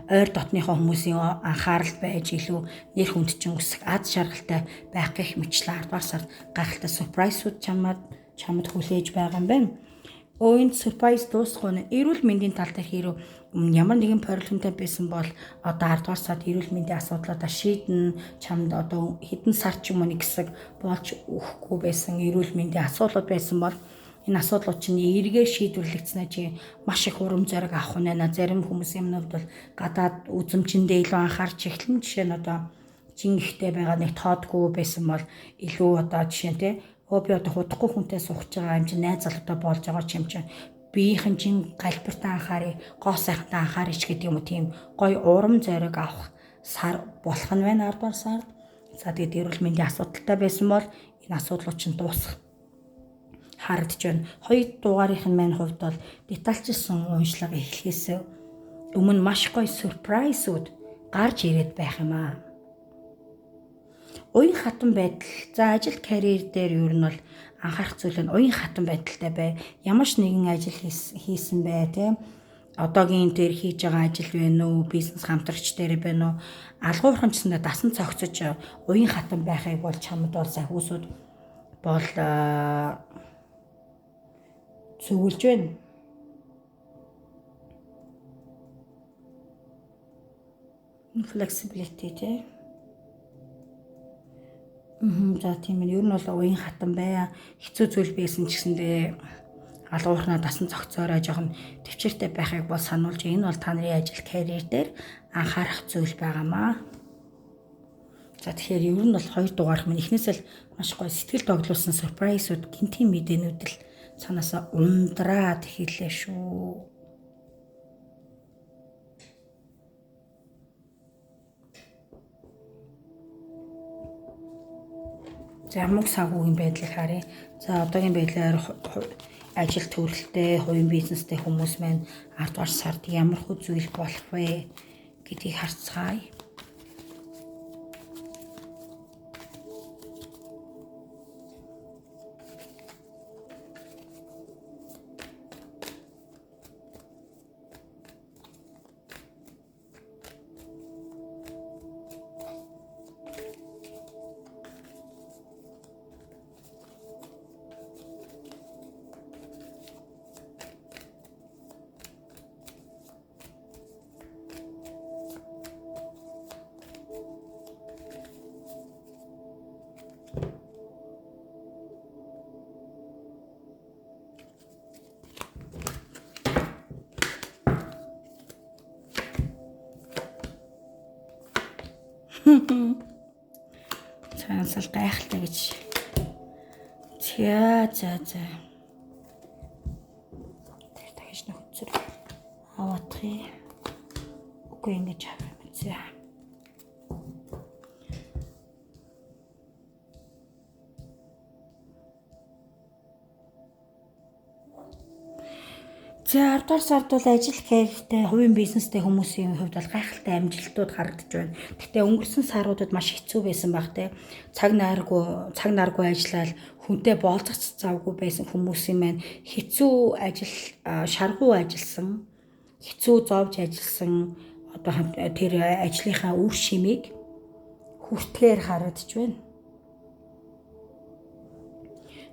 S1: ойр дотныхоо хүмүүсийн анхаарал байж илүү нэр хүнд чинь өсөх аз жаргалтай байх гэх мэтлээ 10 дугаар сард гайхалтай surprise-ууд чамд хүлээж байгаа юм байна. Өөнд surprise дуусах нь эрүүл мэндийн тал дээр хэрэг ямар нэгэн проблемтай байсан бол одоо 10 дугаар сард эрүүл мэндийн асуудлуудаа шийдэн, чамд одоо хэдэн сар ч юм уу нэг хэсэг болж өгөхгүй байсан эрүүл мэндийн асуудлууд байсан бол энэ асуудлууд чинь эргээр шийдвэрлэгдснээр чи маш их урам зориг авах нь байна. Зарим хүмүүсийн хувьд бол гадаад үзэмжиндээ илүү анхаарч эхлэн, жишээ нь одоо чин ихтэй байгаа нэг тоодгүй байсан бол илүү одоо жишээ нь те би одоо худахгүй хүнтэй суух байгаа юм чинь найз залуутай болж байгаа ч юм чинь биеийнхэн чин галбиртаа анхаарыг, гоо сайхантай анхаарч гэдэг юм уу, тийм гоё урам зориг авах сар болох нь байна 10 дугаар сард. За тэгээд эрүүл мэндийн асуудалтай байсан бол энэ асуудлууд чинь дуусах харагдаж байна. Хоёр дугаарынх нь маань хувьд бол детальчилсан уншлага эхлэхээс өмнө маш гоё surprise-ууд гарч ирээд байх юм аа. Уян хатан байдал. За ажил карьер дээр ер нь бол анхаарах зүйл нь уян хатан байдалтай бай. Ямар ч нэгэн ажил хийсэн бай тийм. Одоогийн дээр хийж байгаа ажил байна уу, бизнес хамтрагч дээр байна уу? Алгуурхан ч гэсэндээ дасан цогцож уян хатан байхыг бол чамд бол санхүүсүүд бол зөвлөж байна. Flexibility тий. За тийм ээ. Ер нь бол уян хатан бай. Хэцүү зүйл байсан ч гэсэндээ алгуурхнаа дасан зохицоорой жоохон төвчээртэй байхыг бол сануулж, энэ бол та нарын ажил карьер дээр анхаарах зүйл байгаамаа. За тэгэхээр ер нь бол хоёр дугаарх минь эхнээс л маш гоё сэтгэл догдлуулсан surprise-ууд гинтийн мэдээнүүд л цаанаасаа ундраад эхэллээ шүү. За мөнгө санхүүгийн байдлыг харъя. За одоогийн байдлаар ажил төрөлтэй, хувийн бизнестэй хүмүүс маань 10 дугаар сард ямар хөө зүйл болох вэ гэдгийг харцгаая. Цагаан сал гайхалтай гэж. За за за. Тэр дахиж нөхцөр аваадах. Үгүй ингэж авах юм. За. За 10 дугаар сард бол ажил карьертэй, хувийн бизнестэй хүмүүсийн хувьд бол гайхалтай амжилтууд харагдаж байна. Гэхдээ өнгөрсөн саруудад маш хэцүү байсан баг те. Цаг наргүй ажиллаад хүнтэй болцох завгүй байсан хүмүүсийн маань хэцүү ажил, шаргуу ажилласан, хэцүү зовж ажилласан одоо тэр ажлынхаа үр шимийг хүртгэхээр харагдаж байна.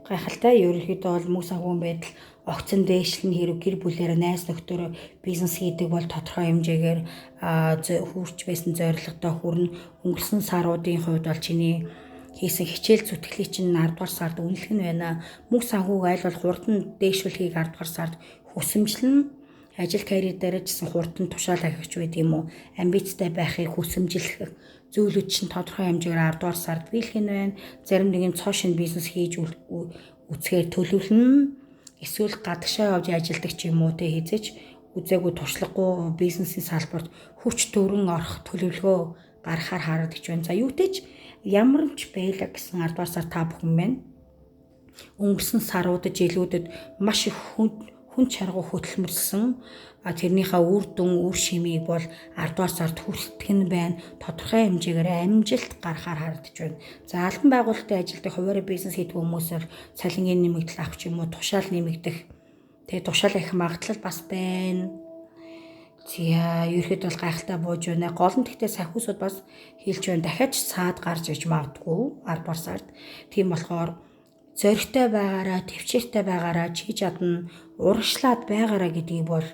S1: Гайхалтай ерөнхийдөө бол мөнгө санхүүгийн байдал огцон дээшлэн хэрэг гэр бүлээрээ найз нөхдөөрөө бизнес хийдэг бол тодорхой хэмжээгээр хүрч байсан зорилгодоо хүрнэ. Өнгөрсөн саруудын хувьд бол чиний хийсэн хичээл зүтгэлийг чинь 10 дугаар сард үнэлэх нь байна. Мөнгө санхүүг аль бол хурдан дээшүүлэхийг 10 дугаар сард хүсэмжлэн, ажил карьер дээр ч гэсэн хурдан тушаал ахиж байд юм уу? Амбицтай байхыг хүсэмжлэх зүйлүүд чинь тодорхой хэмжээгээр 10 дугаар сард биелэх нь байна. Зарим нэгэн цоо шинэ бизнес хийж үзэхээр төлөвлөнө. Эсвэл гадагшаа явж ажилладаг ч юм уу те хийзэж үзээгүй туршлагагүй бизнесийн салбарт хүч төрөн орох төлөвлөгөө гаргахаар харагдаж байна. За юутэй ч ямар ч байлаа гэсэн 10 дугаар сар та бүхэн байна. Өнгөрсөн саруудад жилүүдэд маш их хүн чаргуу хөдөлмөрлсөн тэрнийхээ үр дүн, үр шимийг бол 10 дугаар сард хүртэх нь байна. Тодорхой хэмжээгээр амжилт гаргахаар харагдаж байна. За албан байгуулалтын ажилтны хуваарь бизнес хийдэг хүмүүс бол цалингийн нэмэгдэл авах ч юм уу, тушаал нэмэгдэх, тэгээ тушаал их магадлал бас байна. За ерөөхдөө бол гайхалтай бууж байна. Гол нь тэгтээ сахиусууд бас хэлж байна. Дахиад ч саад гарч иж магадгүй 10 дугаар сард. Тийм болохоор зоригтой байгаараа, төвчээртэй байгаараа, чиж чадна, урагшлаад байгаараа гэдгийг бол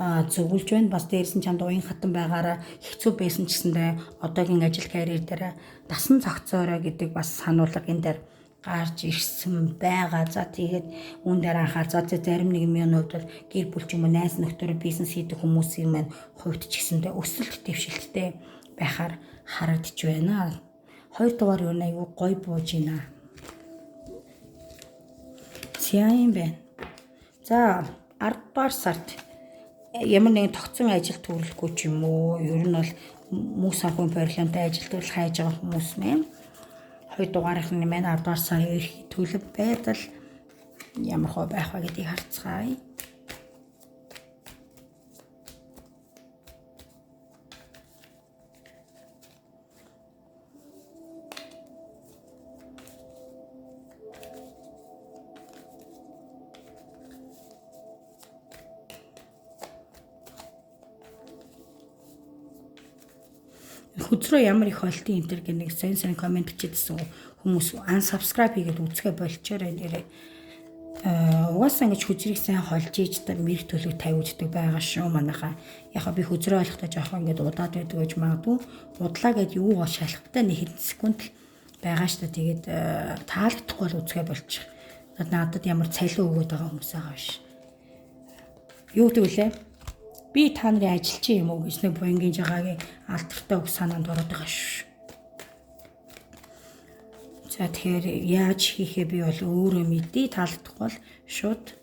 S1: зөвлөж байна. Бас дээрс нь чамд уян хатан байгаараа, хэцүү байсан ч гэсэндээ одоогийн ажил карьер дээр дасан зохицоорой гэдэг бас сануулга энэ дээр гарч ирсэн байгаа. За тэгээд үүн дээр анхаар за зарим нэгэн хувьд бол гэр бүл ч юм уу найз нөхдөөрөө бизнес хийдэг хүмүүсийн маань хувьд ч гэсэндээ өсөлт дэвшилттэй байхаар харагдаж байна. 2 дугаар юу нэг гой бууж байна. За юм байна. За 10 дугаар сард ямар нэгэн тогтсон ажил төрөлгүй ч юм уу, ер нь бол мөнгө санхүүгийн проблемтай ажил төрөл хайж байгаа хүмүүс мэн. 2 дугаарынх нь маань 10 дугаар сарын ерхий төлөв байдал ямар хөө байх вэ гэдгийг харцгаая. Хөзрөө ямар их холтын энэ төр гэх нэг сайн сайн комент бичээдсэн хүмүүс unsubscribe хийгээд үзэхэ болчоорой нэрээ. Угаасаа ингэж хөзрийг сайн холж ийж мэрэг төлөв тавигддаг байгаа шүү манайхаа. Яг би хөзрөө олохдоо жоохон ингэж удаад байдаг гэж магадгүй. Удлаа гэд юу гоо шалахтай нэг хэдэн секунд л байгаа шүү дээ. Тэгээд таалагдахгүй бол үзэхэ болчих. Надад ямар цалин өгөөд байгаа хүмүүс байгаа биш. Юу гэдэг вүлээ? Би та нарын ажилчин юм уу гэж нэг буянгийн жагаагийн алдартай үг санаанд ороод байгаа шүү. За тэгэхээр яаж хийхээ би бол өөрөө мэдээ, таалагдахгүй бол шууд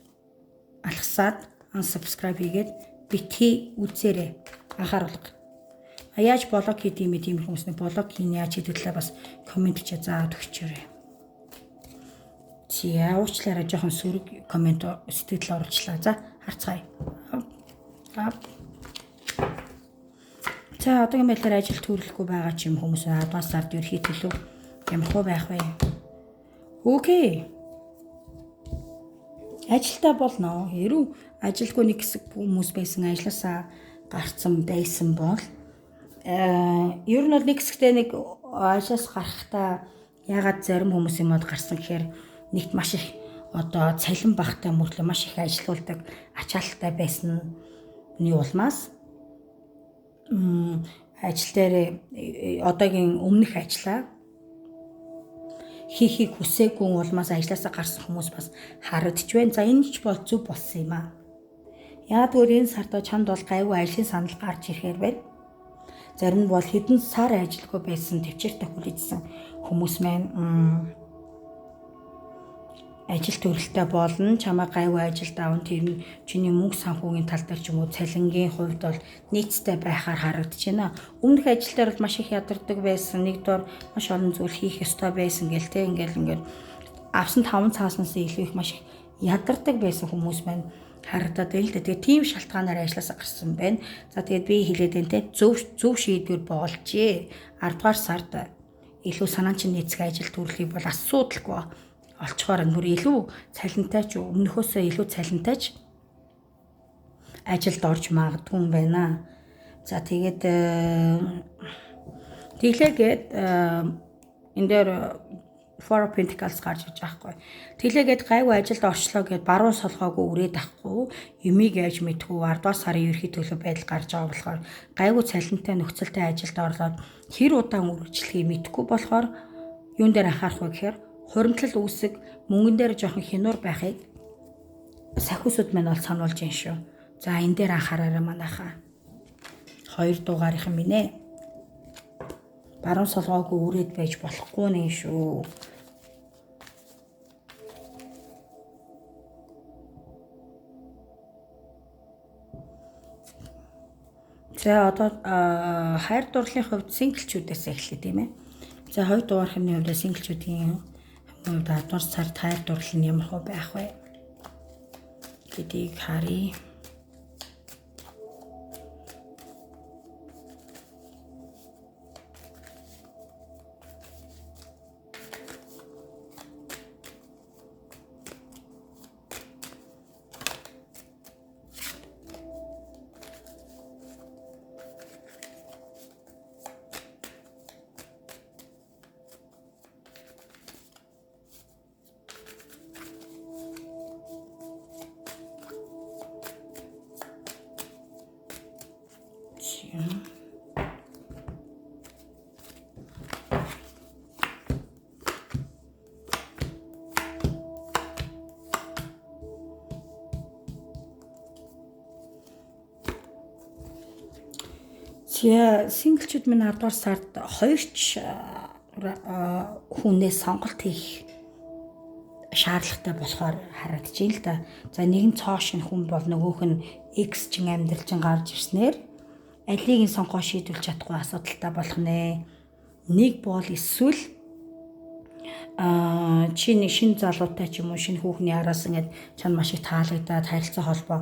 S1: алхасаад unsubscribe хийгээд битгий үзээрэй. Анхааруулга. А яаж блог хийдэг юм бэ тийм хүмүүс нэг блог хийн яаж хийдэг талаа бас комент хийе заад өгчөөрэй. За уучлаарай жоохон сөрөг комент сэтгэл оруулчлаа. За харцгаая. За одоогийн байдлаар ажил төрөлхгүй байгаа ч юм хүмүүс 10 дугаар сард ерхий төлөв ямар хөө байх вэ? Окей. Ажилтаа болно. Хэрв ажилгүй нэг хэсэг хүмүүс байсан ажилласаа гарцсан байсан бол ер нь бол нэг хэсэгтээ нэг ажлаас гарахдаа ягаад зарим хүмүүс юм од гарсан гэхээр нэгт маш их одоо цалин багтай мөртлөө маш их ажилуулдаг ачаалттай байсан нь улмаас ажил дээр одоогийн өмнөх ажлаа хийхийг хүсээгүй улмаас ажилласаа гарсан хүмүүс бас харагдаж байна. За энэ ч бол зөв болсон юм аа. Яагад гэвэл энэ сард чамд бол гайгүй ажлын санал гарч ирэхээр байна. Зарим нь бол хэдэн сар ажилгүй байсан, төвчээртэй хүлээжсэн хүмүүс маань ажил төрөлтэй болно. Чамайг гайгүй ажилд авна. Тэр нь чиний мөнгө санхүүгийн тал дээр ч юм уу цалингийн хувьд бол нийцтэй байхаар харагдаж байна. Өмнөх ажил дээр бол маш их ядардаг байсан. Нэг дор маш олон зүйл хийх ёстой байсан гэл те, ингээл авсан 5 цааснаас илүү их маш их ядардаг байсан хүмүүс маань харагдаад байна л да. Тэгээ тийм шалтгаанаар ажилласаа гарсан байна. За тэгээд би хэлээд байна те, зөв шийдвэр болжээ. 10 дугаар сард илүү санаан чинь нийцэх ажил төрлийг бол асуудалгүй олцохоор нүр илүү цалинтай ч өмнөхөөсөө илүү цалинтай ч ажилд орж магадгүй юм байна. За тэгээд тэглээгээд энэ дээр Four of Pentacles гарч иж байгаа хгүй. Тэглээгээд гайгүй ажилд орчлоо гэд баруун солгоогүй үрээд ахгүй, юмыг яаж мэдхүү 10 дугаар сарын ерхий төлөв байдал гарч байгаа болохоор гайгүй цалинтай нөхцөлтэй ажилд орлоод хэр удаан үргэлжлэхийг мэдэхгүй болохоор юун дээр анхаарах вэ гэхээр хуримтлал үүсэг, мөнгөн дээр жоохон хянуур байхыг сахиусууд маань бол сануулж ин шүү. За энэ дээр анхаараарай манайхаа. 2 дугаарынхан минь ээ. Баруун солгоогүй үрээд байж болохгүй нэ шүү. За одоо хайр дурлалын хувьд single-чүүдээс эхлэе тийм ээ. За 2 дугаархны хувьд single-чүүдийн хувьд 10 дугаар сард хайр дурлал нь ямар хөө байх вэ гэдгийг харъя. Single-чүүд минь 10 дугаар сард 2 ч хүнээс сонголт хийх шаардлагатай болохоор харагдаж байна л да. За нэг нь цоо шинэ хүн бол нөгөөх нь ex чин амьдрал чин гарч ирснээр алийг нь сонгоо шийдвэрлэж чадахгүй асуудалтай болох нэ. Нэг бол эсвэл чи нэг шинэ залуутай ч юм уу шинэ хүүхний араас ингээд чанд маш их таалагдаад харилцаа холбоо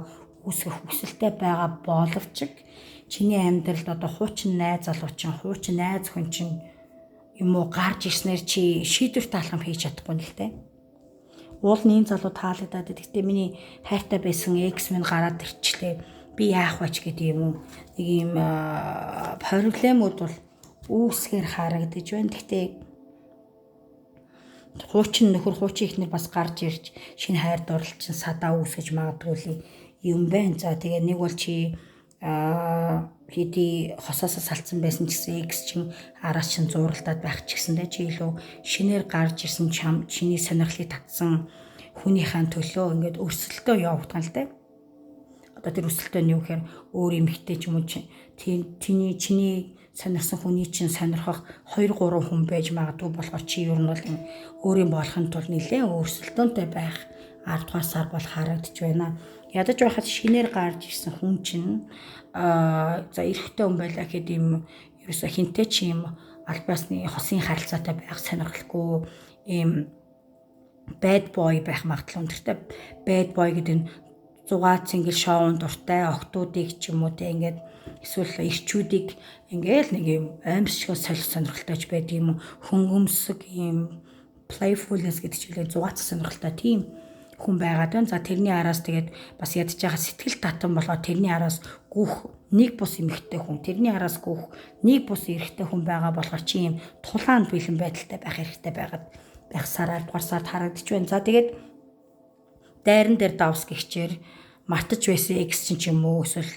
S1: үүсгэх хүсэлтэй байгаа боловч чиний амьдралд одоо хуучин найз залуу чинь, хуучин найз хүн чинь юм уу гарч ирснээр чи шийдвэртэй алхам хийж чадахгүй л дээ. Уул нь энэ залуу таалагдаад, гэхдээ миний хайртай байсан ex минь гараад ирчлээ. Би яах вэ ч гэдэг юм уу. Нэг юм problem-ууд бол үүсгээр харагдаж байна. Гэхдээ хуучин нөхөр, хуучин эхнэр бас гарч ирж шинэ хайр дурлал чинь садаа үүсгэж магадгүй юм байна. За тэгээ нэг бол чи хэдий хосоосоо салцсан байсан ч гэсэн ex чин араас чин зууралдаад байх ч гэсэндээ чи илүү шинээр гарч ирсэн чам чиний сонирхлыг татсан хүнийхээ төлөө ингээд өрсөлдөө явагдана л дээ. Одоо тэр өрсөлдөө нь юу гэхээр өөр эмэгтэй ч юм уу чиний сонирхсан хүний чинь сонирхох 2 3 хүн байж магадгүй болохоор чи ер нь бол өөрийн болохын тулд нэлээд өрсөлдөөнтэй байх 10 дугаар сар бол харагдаж байна. Ядаж байхад шинээр гарч ирсэн хүн чинь за эрэгтэй хүн байлаа гэхэд ийм ерөөсө хинтэй ч юм албаасны хосын харилцаатай байх сонирхолгүй ийм bad boy байх магадлал өндөртэй. Bad boy гэдэг нь зугаа цэнгэл шоунд дуртай охтуудыг ч юм уу те ингээд эсвэл эрчүүдийг ингээл нэг юм аимшиг солих сонирхолтой ч байдаг юм уу, хөнгөмсөг ийм playfulness гэдэг чиглэлээр зугаац сонирхолтой тийм хүн байгаад байна. За тэрний араас тэгээд бас ядж байгаа сэтгэл татан болоо тэрний араас гүөх нэг бус эмэгтэй хүн, тэрний араас гүөх нэг бус эрэгтэй хүн байгаа болохоор чи ийм тулаанд бэлэн байдалтай байх хэрэгтэй байгаад байх сараар дугаар сард харагдаж байна. За тэгээд дайран дээр давс гихчээр мартаж байсан ex чинь ч юм уу эсвэл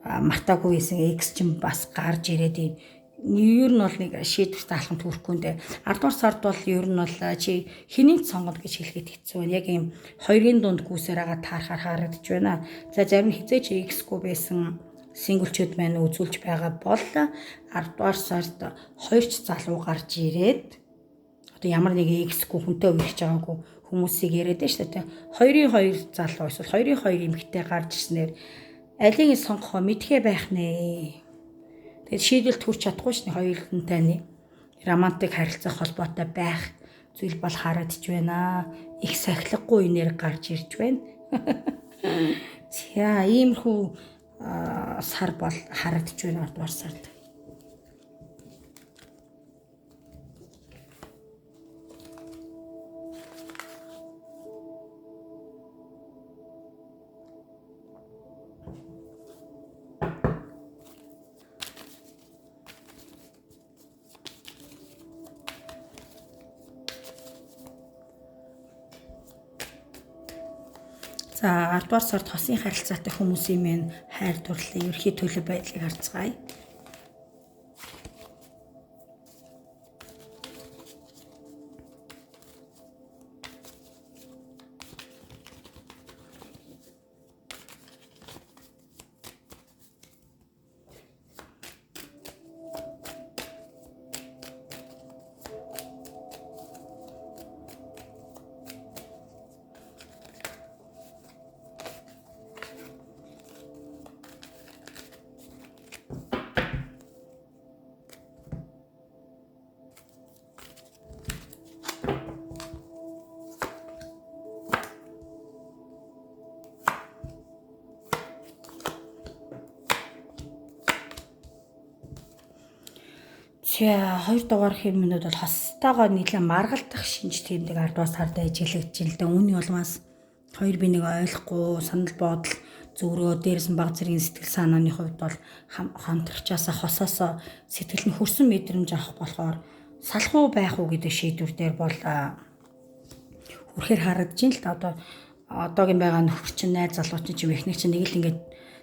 S1: мартаагүй байсан ex чинь бас гарч ирээд ер нь бол нэг шийдвэртэй алхам төрөхгүй нэ. 10 дугаар сард бол ер нь бол чи хэнийг сонгоно гэж хэлэхэд хэцүү байна. Яг ийм хоёрын дунд гүйсээр байгаа таархаар харагдаж байна. За зарим хизээч ex-гүй байсан Single чүүд маань үзүүлж байгаа бол 10 дугаар сард хоёр ч залуу гарч ирээд одоо ямар нэг ex гүй, хүнтэй үерхэж байгаагүй хүмүүсийг яриад байна шүү дээ. Хоёрын хоёр залуу эсвэл хоёрын хоёр эмэгтэй гарч ирснээр алийг нь сонгохоо мэдэхээ байх нэ. Тэгээд шийдэлд хүрч чадахгүй шнэ, хоёулантай романтик харилцаа холбоотой байх зүйл бол харагдаж байна. Их сахилгагүй энерги гарч ирж байна. За, иймэрхүү сар бол харагдаж байна 10 дугаар сард. За, 10 дугаар сард хосын харилцаатай хүмүүсийн минь хайр дурлалын ерөнхий төлөв байдлыг харцгаая. За, хоёр дугаар хэмнүүд бол хостойгоо нэлээд маргалдах шинж тэмдэг 10 дугаар сард ажиглагдж л да. Үүний улмаас хоёр биенийг ойлгохгүй санал бодол зөрөө, дээрс нь баг зэргийн сэтгэл санааны хувьд бол хамтрагчаасаа, хосоосоо сэтгэл нь хөрсөн мэдрэмж авах болохоор салах уу, байх уу гэдэг шийдвэр дээр бол хүрэхээр харагдаж ин л да. Одоо одоогийн байгаа нөхөр чинь, найз залуу чинь, чим эхнэр чинь нэг л ингээд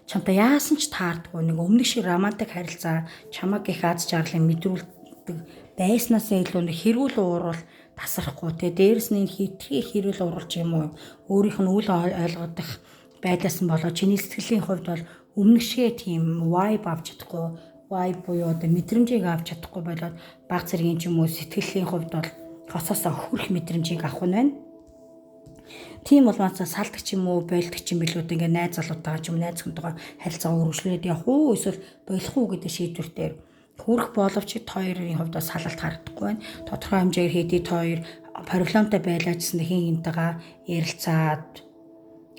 S1: чамтай яасан ч таардгүй, нэг өмнөх шиг романтик харилцаа, чамайг их аз жаргалыг мэдрүүлдэг байснаасаа илүү нэг хэрүүл уурал тасрахгүй те, дээрэс нь хитрхи хэрүүл уурал ч юм уу, өөрийнх нь үл ойлгодох байдлаас нь болоо чиний сэтгэлийн хувьд бол өмнөх шигэ тийм vibe авч чадахгүй, vibe буюу одоо мэдрэмжийг авч чадахгүй болоод баг зэргийн ч юм уу сэтгэлийн хувьд бол хосоосоо хөрх мэдрэмжийг авах нь байна. Тийм улмаас салдаг ч юм уу, болдог ч юм билүүд, ингээ найз залуутайгаа ч юм, найз хүнтэйгээ харилцаа үргэлжлээд явах уу эсвэл болох уу гэдэг шийдвэр дээр хүрэх боловч та хоёрын хувьд салалт харагдахгүй байна. Тодорхой хэмжээгээр хэдий та хоёр problem той байлаа гэсэн хин хинтэйгээ ярилцаад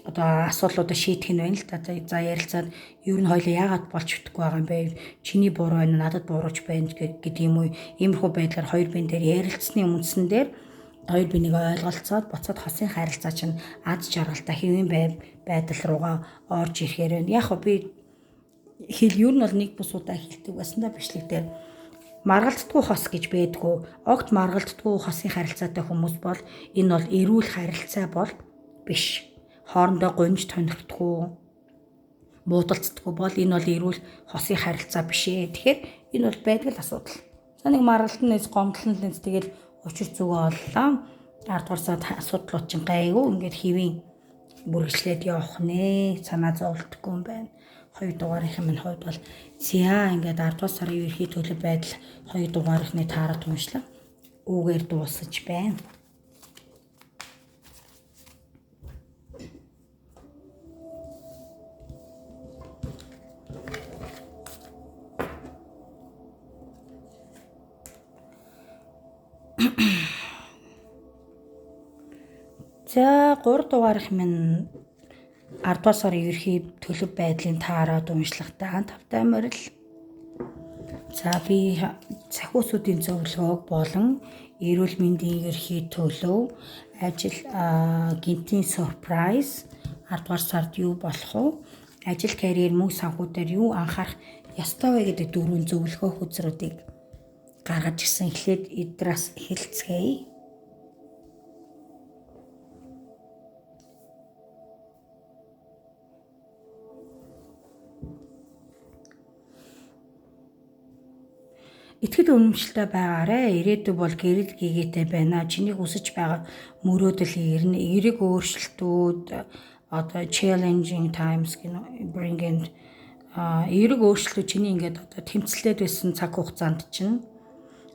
S1: одоо асуудлуудаа шийдэх нь байна л да. За, ярилцаад ер нь хоёлаа яагаад болж чадахгүй байгаа юм бэ? Чиний буруу байна, надад бурууч байна гэдэг юм уу? Иймэрхүү байдлаар хоёр бие дээр ярилцсны үндсэн дээр хоёр биенийг ойлголцоод буцаад хосын харилцаа чинь аз жаргалтай хэвийн байдал руугаа орж ирэхээр байна. Яг би хэл ер нь бол нэг бус удаа хэлдэг байсан да бичлэг дээр, маргалддаггүй хос гэж байдгүй. Огт маргалддаггүй хосын харилцаатай хүмүүс бол энэ бол эрүүл харилцаа бол биш. Хоорондоо гунж тонигдгүй, муудалцдаггүй бол энэ бол эрүүл хосын харилцаа биш ээ. Тэгэхээр энэ бол байдаг л асуудал. За, нэг маргалдан нэс, гомдол нэс, тэгэл учир зүгөө оллоо. 10 дугаар сард асуудлууд чинь гайгүй ингээд хэвийн үргэлжлээд явах нэ. Санаа зовлтгүй юм байна. Хоёр дугаарынхын минь хувьд бол зя ингээд 10 дугаар сарын ерхий төлөв байдал хоёр дугаарынхны таарад уншлаа. Үүгээр дуусаж байна. За, 3 дугаарх минь 10 дугаар сарын ерхий төлөв байдлын таарад уншлагатай тавтай морил. За, би цахиусуудын зөвлөгөөг болон эрүүл мэндийн ерхий төлөв, ажил, гэнэтийн surprise 10 дугаар сард юу болох вэ? Ажил, карьер, мөнгө санхүү дээр юу анхаарах ёстой вэ гэдэг дөрвөн зөвлөгөө хөзрүүдийг гаргаж ирсэн. Эхлээд эдраас эхэлцгээе. Итгэл үнэмшилтэй байгаарэ. Ирээдүй бол гэрэл гэгээтэй байна. Чиний хүсэж байгаа мөрөөдөл ирнэ. Эерэг өөрчлөлтүүд, одоо challenging times гэнэ, bring in Эерэг өөрчлөлт чиний ингээд одоо тэмцэлээд байсан цаг хугацаанд чинь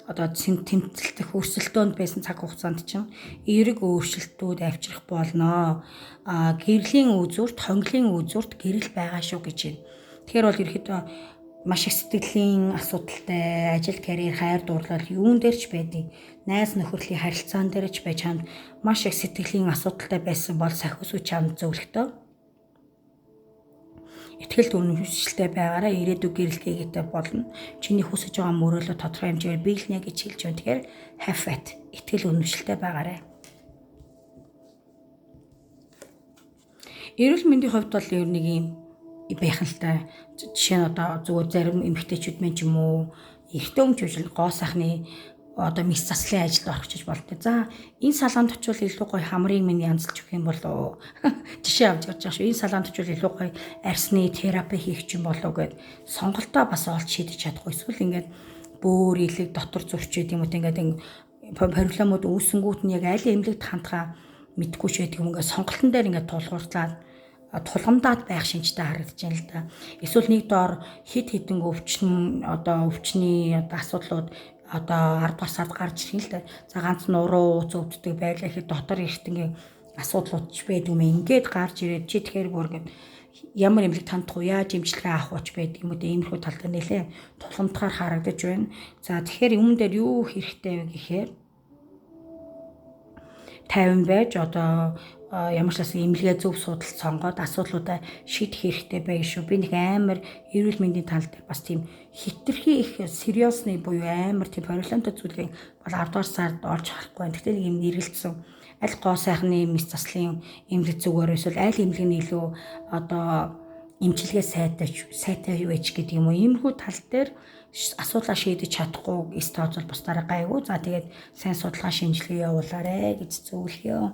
S1: одоо тэмцэлдэх өрсөлдөөнд байсан цаг хугацаанд чинь эерэг өөрчлөлтүүд авчрах болно. Гэрлийн үзүүрт, хонглын үзүүрт гэрэл байгаа шүү гэж байна. Тэгэхээр бол ерөөхдөө маш их сэтгэлийн асуудалтай, ажил, карьер, хайр дурлал юун дээр ч байдгийг, найз нөхөрлийн харилцаан дээр ч байж чамд маш их сэтгэлийн асуудалтай байсан бол сахиус чамд зөвлөгтөө. Итгэл үнэмшилтэй байгаараа ирээдүй гэрэлгээгээтэй болно. Чиний хүсэж байгаа мөрөөлөө тодорхой хэмжээгээр биелнэ гэж хэлж байна. Тэгэхээр have faith, итгэл үнэмшилтэй байгаарай. Эрүүл мэндийн хувьд бол ер нэг юм байхaltaй. Жишээ нь одоо зүгээр зарим эмэгтэйчүүд мэн ч юм уу, эрэгтэй хүн ч үжил гоо сайхны одоо мис заслын ажилд орох гэж болтой. За энэ салаанд очивол илүү гоё хамрыг минь янзлж өгөх юм болов уу? Жишээ авч гарч байгаа шүү. Энэ салаанд очивол илүү гоё арсны терапи хийх юм болов гэд сонголтоо бас олж шийдэж чадахгүй. Эсвэл ингээд бөөр илэг дотор зурч идэм юм уу, ингээд проблемууд үүсэнгүүт нь яг аль эмнэлэгт хандхаа мэдгүй ч байдаг юм, ингээд сонголтон дээр ингээд тулгуурлаад тулгамдаад байх шинжтэй харагдаж байна л да. Эсвэл нэг доор хид хідэн өвчин, одоо өвчний одоо асуудлууд одоо 10 дугаар сард гарч ирэх юм л да. За ганц нуруу ууц өвддөг байлаа гэхэд дотор эртэнгийн асуудлууд ч байдаг юм. Ингээд гарч ирээд чи тэгэхээр бүр ингээд ямар эмнэлэг тандах уу, яаж эмчилгээ авах уу ч байдаг юм уу, иймэрхүү тал дээр нэлээ тулгамдахаар харагдаж байна. За тэгэхээр юмн дээр юу хэрэгтэй вэ гэхээр 50 байж одоо ямар ч байсан эмнэлгээ зөв судалт сонгоод асуудлуудаа шийдэх хэрэгтэй байх шүү. Би нэг амар эрүүл мэндийн тал дээр бас тийм хитрхи их сериосны буюу амар тийм проблемтой зүйлийг бол 10 дугаар сард олж харахгүй байна. Гэхдээ нэг юм нэргэлдсэн аль гоо сайхны мэс заслын эмнэлэг зүгээр эсвэл аль эмнэлэг нь илүү одоо эмчилгээ сайтай байж гэдэг юм уу. Иймэрхүү тал дээр асуудлаа шийдэж чадахгүй эс тооцоол бусдаараа гайгүй. За тэгээд сайн судалгаа шинжилгээ явуулаарэ гэж зөвлөё.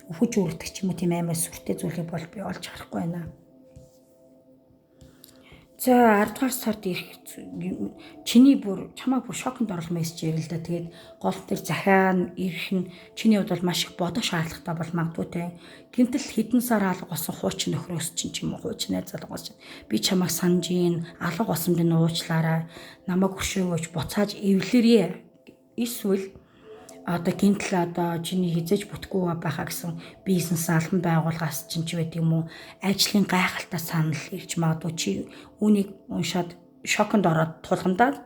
S1: Өвхөж үрдэх ч юм уу тийм амар сүртэй зүйлийг бол би олж харахгүй байна. За 10 дугаар сард ирэх чиний бүр чамайг бүр шоконд оруулах мессеж ирэл да. Тэгээд гол тэр захиа ирэх нь чиний хувьд бол маш их бодох шаардлагатай бол магадгүй те. Гэмтэл хэдэн сар алга болсон хуучин нөхрөөс чинь ч юм уу, хуучин найз залуугаас чинь би чамайг санаж ийн, алга болсон минь уучлаарай, намайг өшөөгөөч буцааж эвлэрье. Эсвэл одоо гинтл одоо чиний хизээж бүтггүй байхаа гэсэн бизнес албан байгууллагаас чинь ч байдаг юм уу, ажлын гайхалтай санал ирж магадгүй. Чи үүнийг уншаад шоконд ороод тулгамдаад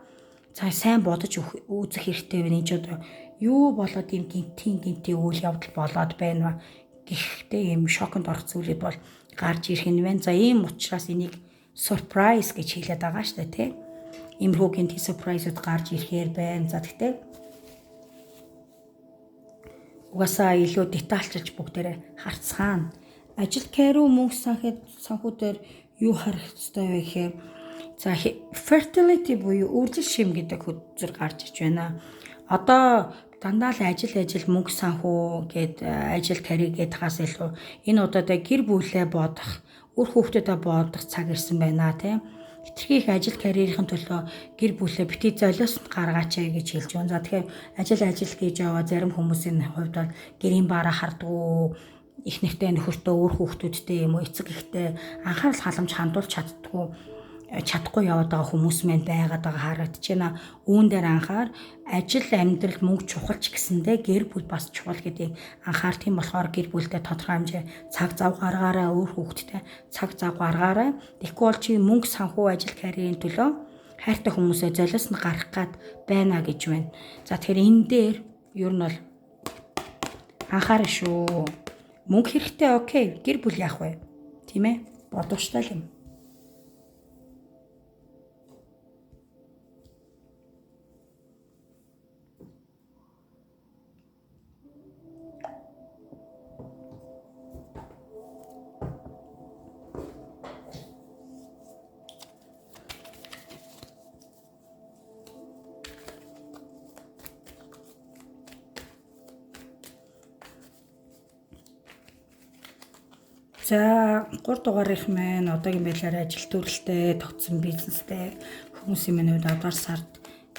S1: за сайн бодож үзэх хэрэгтэй байна. Энэ ч одоо юу болоод ийм гинтийн үйл явдал болоод байна вэ гэхтэй ийм шоконд орох зүйлүүд бол гарч ирэх нь байна. За ийм учраас энийг surprise гэж хэлээд байгаа шүү дээ, тий. Иймэрхүү гинтийн surprise-ууд гарч ирэхээр байна. За тэгтээ угаасаа илүү детальчилж бүгдээрээ харцгаана. Ажил карьер мөнгө санхүү дээр юу харах ёстой вэ гэхээр за fertility буюу үржил шим гэдэг хөзөр гарч иж байна. Одоо дандаа л ажил мөнгө санхүү гэд ажил карьер гэд хаас илүү энэ удаадаа гэр бүлээ бодох, үр хүүхдүүдээ бодох цаг ирсэн байна, тийм. Хитрхи их ажил карьерийн төлөө гэр бүлээ бити золиос гаргаач гэж хэлж байна. За тэгэхээр ажил гэж яваа зарим хүмүүсийн хувьд бол гэрийн бараа хардгуу, их нэртэй нөхөртөө, үр хүүхдүүдтэй юм уу эцэг ихтэй анхаарал халамж хандуулж чадахгүй яваад байгаа хүмүүс мэн байгаад байгаа харагдаж байна. Үүн дээр анхаар, ажил амьдрал мөнгө чухал ч гэсэндээ гэр бүл бас чухал гэдгийг анхаар. Тийм болохоор гэр бүлдээ тодорхой хэмжээ цаг зав гаргаарай, өөр хүүхэдтэй цаг зав гаргаарай. Тэгэхгүй бол чи мөнгө санхүү ажил карьерийн төлөө хайртай хүмүүсээ золиос нь гарах гад байна гэж байна. За тэгэхээр энэ дээр ер нь бол анхаарай шүү. Мөнгө хэрэгтэй, окей. Гэр бүл яах вэ? Тийм ээ? Бодвочтой л юм. За 3 дугаарынх маань одоогийн байдлаар ажил төрөлтэй, тогтсон бизнестэй хүмүүсийн маань хувьд 10 дугаар сард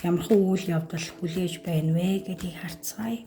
S1: ямархуу үйл явдал хүлээж байна вэ гэдгийг харцгаая.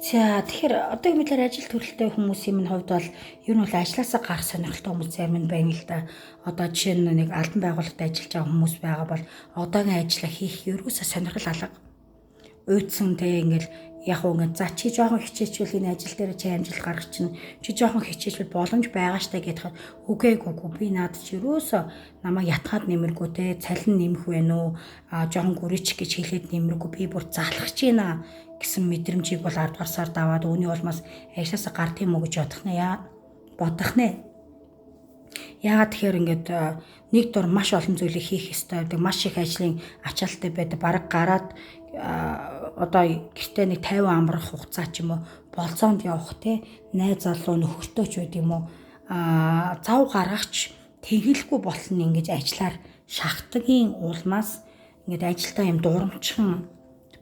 S1: За, тэгэхээр одоогийн мэдлээр ажил төрөлтэй хүмүүсийн минь хувьд бол ер нь бол ажилласаа гарах сонирхолтой хүмүүс зарим нь байна л да. Одоо жишээ нь нэг албан байгууллагад ажиллаж байгаа хүмүүс байгаа бол одоогийн ажлаа хийх ерөөсөө сонирхол алга. Уйдсан те, ингээл яг уу ингээд за чи жоохон хичээчвэл энэ ажил дээр чи амжилт гаргах чинь, чи жоохон хичээчвэл боломж байгаа штэ гэхэд үгүй үгүй, би наад чи ерөөсөө намайг ятгаад нэмэргүй те, цалин нэмэх вэ нүү, а жоохон гүрийч гэж хэлээд нэмэргүй, би бүр залхаж байна гэсэн мэдрэмжийг бол 10 дугаар сард аваад үүний улмаас ажилласаа гард юм уу гэж бодох нэ, яа бодох нэ. Яагаад тэгэхээр ингээд нэг дор маш олон зүйлийг хийх ёстой байдаг, маш их ажлын ачаалттай байдаг. Бараг гараад одоо гэртээ нэг 50 амрах хугацаа ч юм уу, болзоонд явах те, найз залуу нөхөртөө ч байд юм уу, зав гаргахч тэгэлгүй болно, ингэж ажиллаар шахтгийн улмаас ингээд ажилдаа юм дурамчхан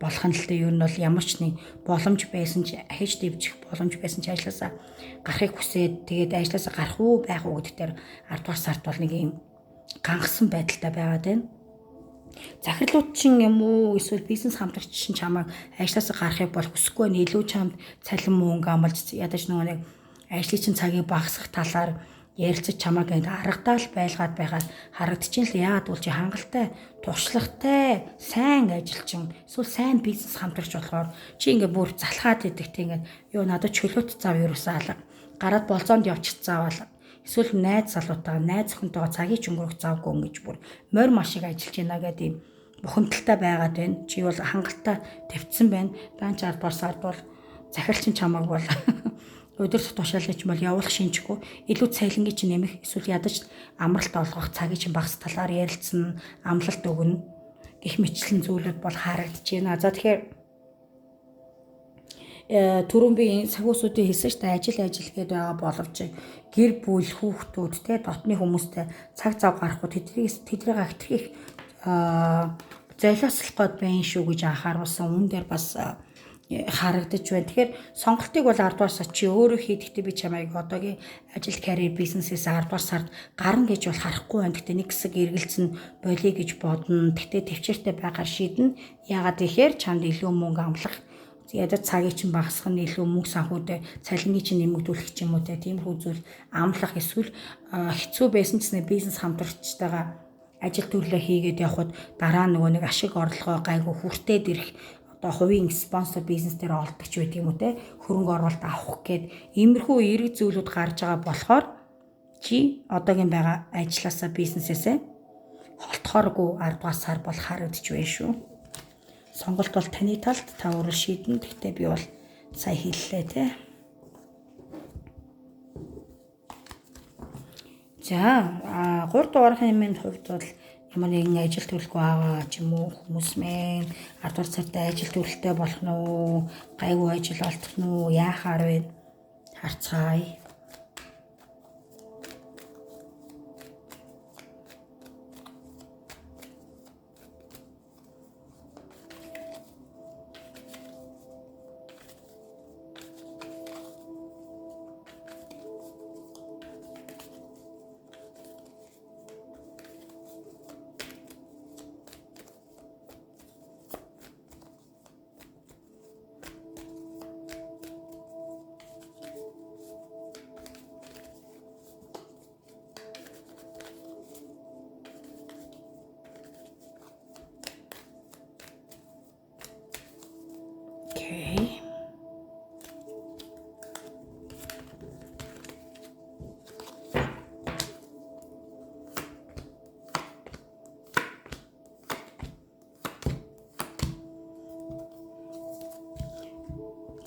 S1: болох нь л дээ. Ер нь бол ямар ч нэг боломж байсан ч, ахиж дэвжих боломж байсан ч ажилласаа гарахыг хүсээд, тэгээд ажилласаа гарах уу байх уу гэдэг дээр 10 дугаар сард бол нэг юм ганхсан байдалтай байгаад байна. Захирлууд чинь юм уу, эсвэл бизнес хамтрагч чинь чамайг ажилласаа гарахыг бол хүсэхгүй байна. Илүү чамд цалин мөнгө амлаж, ядаж нөгөө нэг ажлын чинь цагийг багасгах талаар ярилцаж чамайг ингээд аргадаал байлгаад байхаар харагдчихээн л. Яагаад бол чи хангалттай туршлагатай сайн ажилчин эсвэл сайн бизнес хамтрагч болохоор чи ингээд бүр залхаад идэх те, ингээд юу надад чөлөөт зав ерөөсөө алга, гараад болзоонд явчих зав алга, эсвэл найз залуутайгаа, найз охинтойгоо цагийг ч өнгөрөх завгүй ингэж бүр морь маш их ажиллаж байна гэдэг юм бухимдалтай байгаад байна. Чи бол хангалттай твцсэн байна. Даанч 10 дугаар сард бол захиралчин чамайг бол өдөрт тушаалыг ч бол явуулах шинжгүй, илүү цалингийг чинь нэмэх, эсвэл ядаж амралт олгох, цагийг чинь багас талаар ярилцсан, амлалт өгнө гэх мэтлэн зүйлүүд бол харагдаж байна. За, тэгэхээр түрүүн би сагуусуудын хэлсэн шүү дээ, ажил ажил гэдээ байгаа боловч гэр бүл, хүүхдүүд те, дотны хүмүүстэй цаг зав гарахгүй, тэднийг хэтэрхий золиослох гээд байна шүү гэж анхааруулсан. Үүн дээр бас харагдаж байна. Тэгэхээр сонголтыг бол 10 дугаар сар чи өөрөө хийхдээ би чамайг одоогийн ажил, карьер, бизнесээс 10 дугаар сард гарна гэж бол харахгүй байна. Гэхдээ нэг хэсэг эргэлзэн болиё гэж бодно. Гэхдээ төвчээртэй байгаар шийднэ. Яагаад гэхээр чамд илүү мөнгө амлах, ядаж цагийг чинь багасгах нь, илүү мөнгө санхүүтэй цалингийг чинь нэмэгдүүлэх ч юм уу те, тиймэрхүү зүйл амлах, эсвэл хэцүү байсан ч гэсэн бизнес хамтрагчтайгаа ажил төрлөө хийгээд явхад дараа нөгөө нэг ашиг орлогоо гайгүй хүртээд ирэх, одоо хувийн спонсор бизнес дээр олдогч байдаг юм уу те, хөрөнгө оруулалт авах гээд иймэрхүү эерэг зүйлүүд гарч байгаа болохоор чи одоогийн байгаа ажилласаа, бизнесээсээ холтохооргүй 10 дугаар сар бол харагдаж байна шүү. Сонголт бол таны талд, та өөрөө шийднэ. Гэхдээ би бол сая хэллээ те. За, 3 дугаарын минь хувьд бол ямар нэгэн ажил төрөлгүй байгаа ч юм уу хүмүүс мэн 10 дугаар сард ажил төрөлтэй болох нь уу, гайгүй ажил олдох нь уу, яахаар вэ, харцгаая. Окей.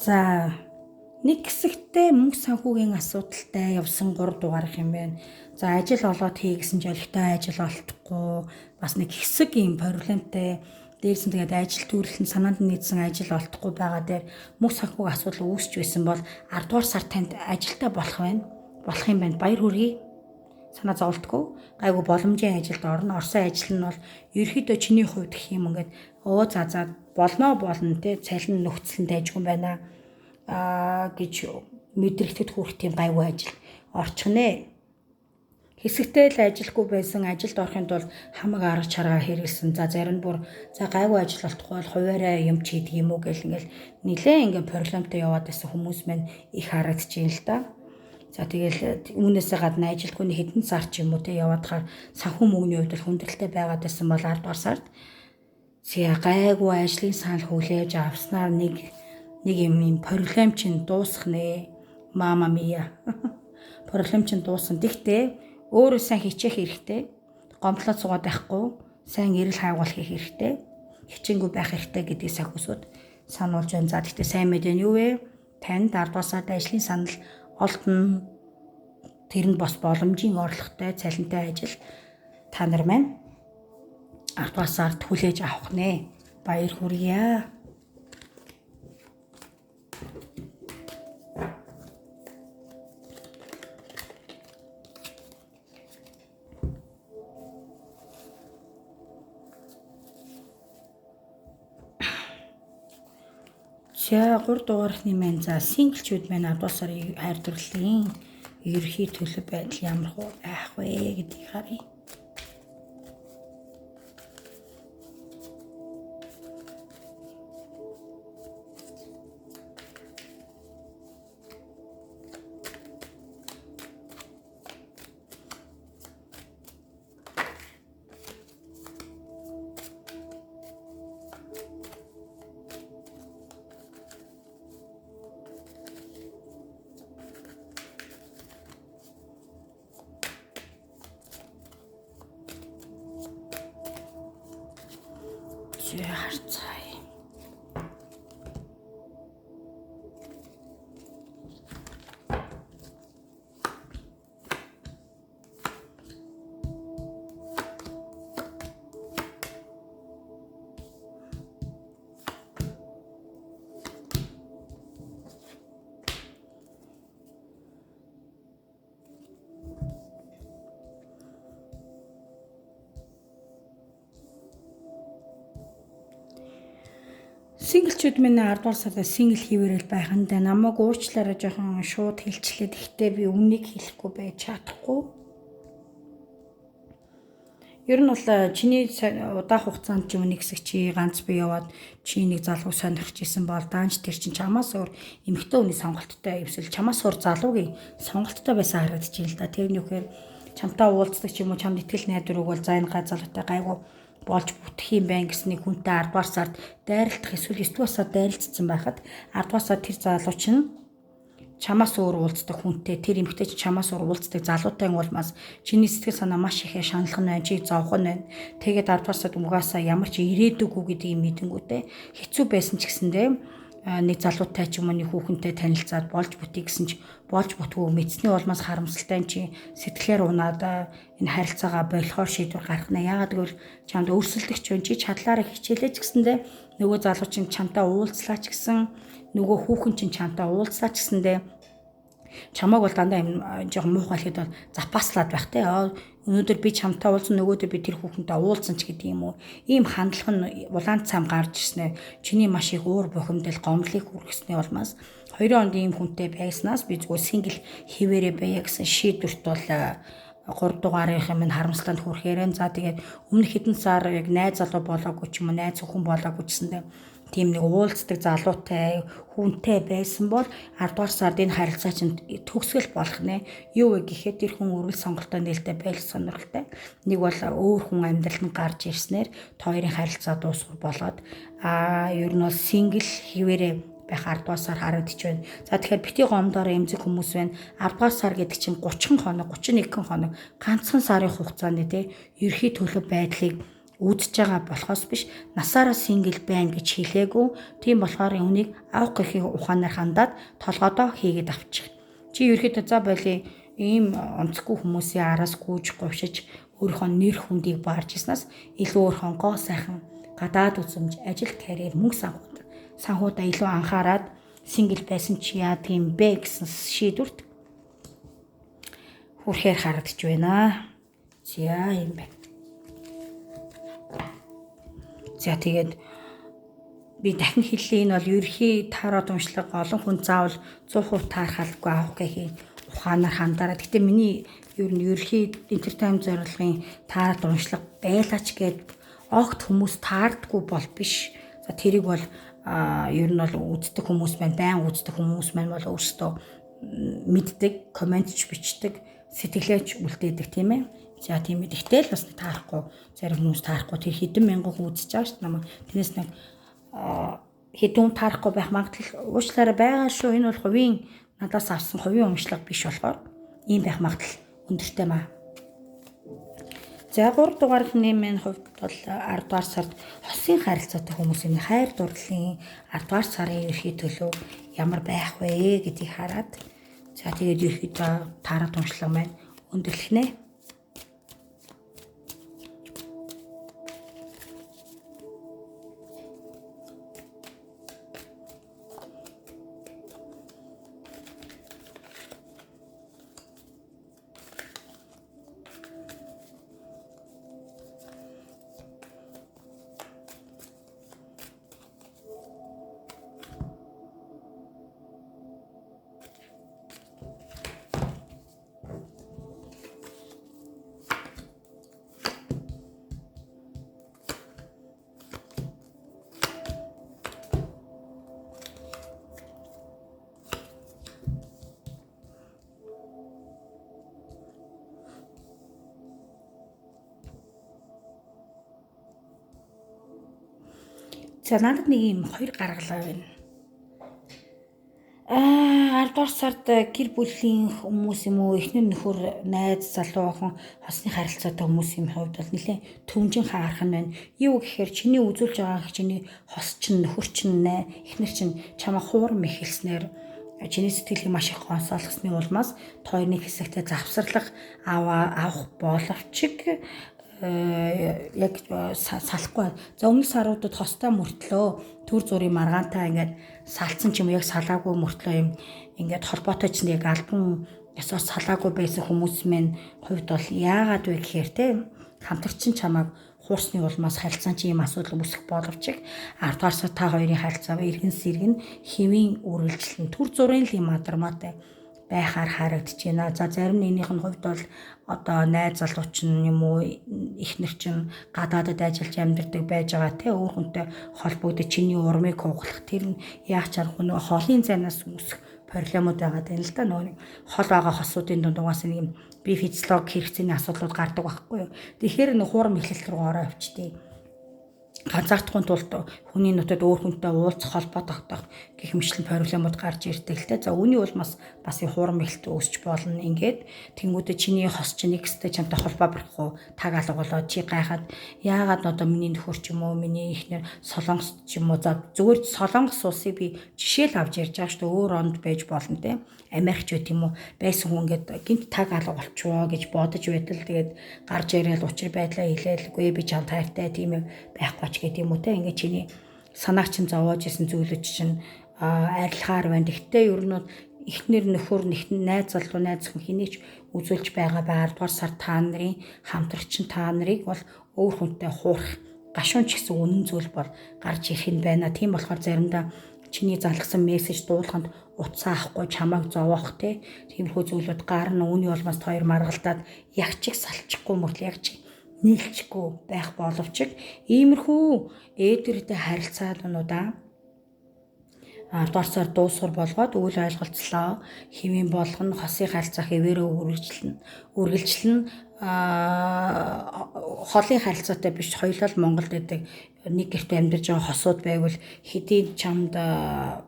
S1: За, нэг хэсэгтээ мөнгө санхүүгийн асуудалтай явсан 3 дугаарх юм байна. За, ажил олоод хий гэсэн ч олигтой ажил олдохгүй, бас нэг хэсэг юм проблемтай. Дээрс нь тэгээд ажил төрөл нь санаанд нийцсэн ажил олдохгүй байгаа дээр мөнгө санхүүгийн асуудал үүсч байсан бол 10 дугаар сар танд ажилтаа болох байна. Болох юм байна. Баяр хүргэе. Санаа зовлтгүй. Гайгүй боломжийн ажилд орно. Орсон ажил нь бол ерөөхдөө чиний хувьд гэх юм ингээд өө за за болно болно те, цалин нөхцөл нь дайжгүй байна гэж мэдрэгдэхэд хүрэх тийм гайгүй ажил орчихнэ. Хэсэгтэй л ажилгүй байсан, ажилд орохын тулд хамаг арга чаргаа хэрэглэсэн. За зарим нь бүр за гайгүй ажил олдохгүй бол хуваараа юм ч хийдэг юм уу гэл ингээл нилээн ингээ проблемтай яваад байсан хүмүүс маань их харагдаж байна л да. За тэгэл үүнээсээ гадна ажилгүй нэг хэдэн сар ч юм уу те яваад хаар санхүү мөнгөний хувьд бол хүндрэлтэй байгаад байсан бол 10 дугаар сард зя гайгүй ажлын санал хүлээж авснаар нэг юм проблем чинь дуусах нэ. Мама мия. Проблем чинь дуусна. Тэгтээ өөрөө сайн хичээх хэрэгтэй. Гомдлоод суугаад байхгүй. Сайн эрэл хайгуул хийх хэрэгтэй. Хичээнгүй байх хэрэгтэй гэдгийг сахиусууд сануулж байна. За тэгтээ сайн мэдээ нь юу вэ? Танд 10 дугаар сард ажлын санал олдно. Тэр нь бас боломжийн орлоготой, цалинтай ажил та нар маань 10 дугаар сард хүлээж авах нэ. Баяр хүргье. За 3 дугаархны маань за single-чүүд маань 10 дугаар сарын хайр дурлалын ерөнхий төлөв байдал ямар байх вэ гэдгийг харъя. Харцгаая. Single-чүүд минь 10 дугаар сард single хийвэрэл байх нь да намайг уучлаарай жоохон шууд хэлчлээ. Гэхдээ би үннийг хэлэхгүй байж чадахгүй. Ер нь бол чиний удаах хугацаанд ч юм нэг хэсэг чи ганц би яваад чи нэг залуу сонирхож исэн бол даанч тэр чинь чамаас өөр эмэгтэй хүний сонголттой эсвэл чамаас өөр залуугийн сонголттой байсан харагдаж байна л да. Тэр нь юу гэхээр чамтай уулздаг ч юм уу чамд итгэл найдвар өгвөл за энэ га залуутай гайгүй болж бүтэх юм байна гэсний хүнтэй 10 дугаар сард дайралтах эсвэл 9 дугаар сард дайралтсан байхад 10 дугаар сард тэр залуу чинь чамаас өөр уулздаг хүнтэй тэр эмэгтэй чинь чамаас өөр уулздаг залуутай улмаас чиний сэтгэл санаа маш ихээр шаналх нь байна, чийг зовх нь байна. Тэгээд 10 дугаар сард угаасаа ямар ч ирээдүггүй гэдгийг мэдэнгүүтээ хэцүү байсан ч гэсэндээ нэг залуутай ч юм уу нэг хүүхэнтэй танилцаад болж бүтээ гэсэн ч болж бүтгүү мэдсний улмаас харамсалтай чи сэтгэлээр унаад энэ харилцаагаа болохоор шийдвэр гаргана. Яагаад гэвэл чамд өрсөлдөгч хүн чи чадлаараа хичээлээ ч гэсэндээ нөгөө залуу чинь чамтай уулзлаа ч гэсэн нөгөө хүүхэн чинь чамтай уулзлаа ч гэсэндээ чамааг бол дандаа юм жоохон муухай хэлэхэд бол запаслаад байх те. Өнөөдөр би чамтай уулзсан, нөгөөдөр би тэр хүүхэнтэй уулзсан ч гэдэг юм уу. Ийм хандлага нь улаан цам гарч ирснээр чиний маш их уур бухимдал, гомдлыг хүргэсний улмаас 2 онд ийм хүнтэй байснаас би зүгээр single хэвээрээ байя гэсэн шийдвэрт бол 3 дугаарын юм харамсланд хүрэхээр. За тэгээд өмнөх хэдэн сар яг найз залуу болоогүй ч юм уу, найз хүн болоогүй чсэндээ тийм нэг уулздаг залуутай хүнтэй байсан бол 10 дугаар сард энэ харилцаа чинь төгсгөл болох нэ. Юу вэ гэхэд тэр хүн өргөл сонголтоо нээлттэй байх сонирхолтой. Нэг бол өөр хүн амьдралд нь гарч ирснээр та хоёрын харилцаа дуусах болоод ер нь бол single хэвээрээ байх 10 дугаар сар харагдаж байна. За тэгэхээр бити гомдоор эмзэг хүмүүс байна. 10 дугаар сар гэдэг чинь 30 хоног, 31 хоног ганцхан сарын хугацаанд те ерхий төлөв байдлыг үзэж байгаа болохоос биш насаараа single байна гэж хэлээгүй. Тийм болохоор үүнийг авах гэхийг ухаанаар хандаад толгойдоо хийгээд авчих. Чи ерөөхдөө за болий ийм онцгүй хүмүүсийн араас гүйж говшиж өөрийнхөө нэр хүндийг баарч ирснаас илүү өөрхөн гоо сайхан гадаад үзэмж, ажил карьер, мөнгө санхуудаа илүү анхаарад single байсан чи яадаг юм бэ гэсэн шийдвэрт хүрэхээр харагдаж байна. За юм байна. За тэгээд би дахин хэллээ, энэ бол ерхий тарот уншлага олон хүн заавал 100% таарахалгүй авах гэхийн ухаанаар ухаанаар хандаарай. Гэхдээ миний ер нь ерөнхий entertainment зорилгын таарад уншлага байлаач гээд огт хүмүүс таардгүй бол биш. За тэрийг бол ер нь бол үздэг хүмүүс маань, байн үздэг хүмүүс маань бол өөрсдөө мэддэг, комментч бичдэг, сэтгэлээч үлдээдэг, тийм ээ. За тийм ээ. Тэгтэл бас таарахгүй, зарим хүмүүс таарахгүй, тэр хэдэн мянган хүн үзэж байгаа шүү дээ намайг. Тэрнээс нэг хэдэн хүн таарахгүй байх магадлал уучлаарай байгаа шүү. Энэ бол хувийн надаас авсан хувийн уншлага биш болохоор ийм байх магадлал өндөртэй маа. За 3 дугаарны минь хувьд бол 10 дугаар сард хосын харилцаатай хүмүүсийн хайр дурлалын 10 дугаар сарын ерхий төлөв ямар байх вэ гэдгийг хараад за тэгээд ерхийдөө таарад уншлага маань өндөрлөх нэ. За надад нэг юм хоёр гаргалаа байна. 10 дугаар сард гэр бүлийн хүмүүс юм уу, эхнэр нөхөр, найз залуу охин, хосны харилцаатай хүмүүсийн хувьд бол нэлээд төвжин хаарах нь байна. Юу гэхээр чиний үзүүлж байгаа чиний хос чинь, нөхөр чинь, эхнэр чинь чамаа хуурам эхэлснээр чиний сэтгэлийг маш их гонсоолгосны улмаас тойрны хэсэгтээ завсарлах авах боловч яг салахгүй. За өмнөх саруудад хостой мөртлөө төр зүрийн маргаантай ингээд салцсан ч юм уу, яг салаагүй мөртлөө юм ингээд холбоотой чинь яг албан ёсоор салаагүй байсан хүмүүс минь хувьд бол яагаад вэ гэхээр те хамтарчин чамааг хуурсны улмаас харилцаан чи ийм асуудал үүсэх боловч 10 дугаар сар та хоёрын харилцаа эргэн сэргэн хэвийн үргэлжлэн төр зургийн л юм адармаатай байхаар харагдаж байна. За зарим нэгнийх нь хувьд бол одоо найз залуу чинь юм уу, эхнэр чинь гадаадад ажиллаж амьдардаг байж байгаа те өөр хүнтэй холбогдож чиний урмыг хугалах тэр нь яах чаргагүй нөгөө холын зайнаас үүсэх проблемууд байгаа юм л да. Нөгөө нэг хол байгаа хосуудын дунд угаасаа нэг юм бие физиолог хэрэгцээний асуудлууд гардаг байхгүй юу. Тэгэхээр нэг хуурам эхлэл рүү ороо явчихдээ. Ганцаардахын тулд хүний нутад өөр хүнтэй уулзах, холбоо тогтоох гэх мэтлэн проблемууд гарч ирдэг л те. За үүний улмаас бас хуурам эхлэлт үүсч болно. Ингээд тэнгуүдэ чиний хос чинь нэгстэй чамтай холбоо барих уу, таг алга болоо чи гайхаад яагаад одоо миний нөхөр ч юм уу, миний эхнэр Солонгос ч юм уу, за зүгээр Солонгос улсыг би жишээл авч ярьж байгаа шүү дээ. Өөр онд байж болно те. Америкч байт юм уу, байсан хүн ингээд гинт таг алга болчихвоо гэж бодож байтал тэгээд гарч ирээл учир байдлаа хэлээлгүй би чам тайртай тийм юм байхгүй ч гэдэг юм уу те. Ингээд чиний санааг чинь зовоож исэн зүйлүүд чинь арилахаар байна. Тэгтээ ер нь эхнэр нөхөр, найз залуу, найз хүн хэнийг ч үзүүлж байгаа бай. 10 дугаар сар та нарын хамтрагч та нарыг бол өөр хүнтэй хуурах гашуун ч гэсэн үнэн зүйл бол гарч ирэх нь байна. Тийм болохоор заримдаа чиний залгасан мессеж дуулаханд утсаа авахгүй чамайг зовоох те тиймэрхүү зүйлүүд гарна. Үүний улмаас хоёр маргалдаад яг ч их салчихгүй мөртлөө яг ч нийлчихгүй байх боловч иймэрхүү ээдэртэй харилцаануудаа 10 дугаар сар дуусгар болгоод үйл ойлголцлоо хэвийн болгоно хосын харилцаа хэвээрээ үргэлжлэн холын харилцаатай биш хоёулаа л Монголд байдаг нэг гэрт амьдарч байгаа хосууд байвал хэдийн чамд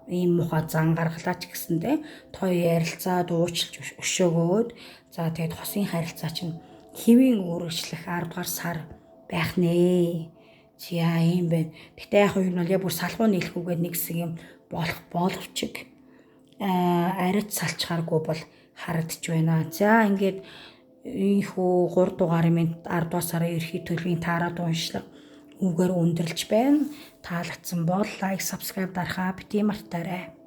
S1: ийм муухай зан гаргалаа ч гэсэндээ той ярилцаад уучлж өшөөгөөд за тэгээд хосын харилцаа чинь хэвийн үргэлжлэх 10 дугаар сар байх нэ. За ийм байна. Гэтэ яг нь бол яг бүр салхуу нийлэхүүгээд нэг хэсэг юм болох боловч арайч салчхааргүй бол харагдаж байна. За ингээд ийхүү 3 дугаарын минь 10 дугаар сарын ерхий төлөвийн таарад уншлага үүгээр өндөрлж байна. Таалагдсан бол лайк, subscribe дарахаа бити мартаарай.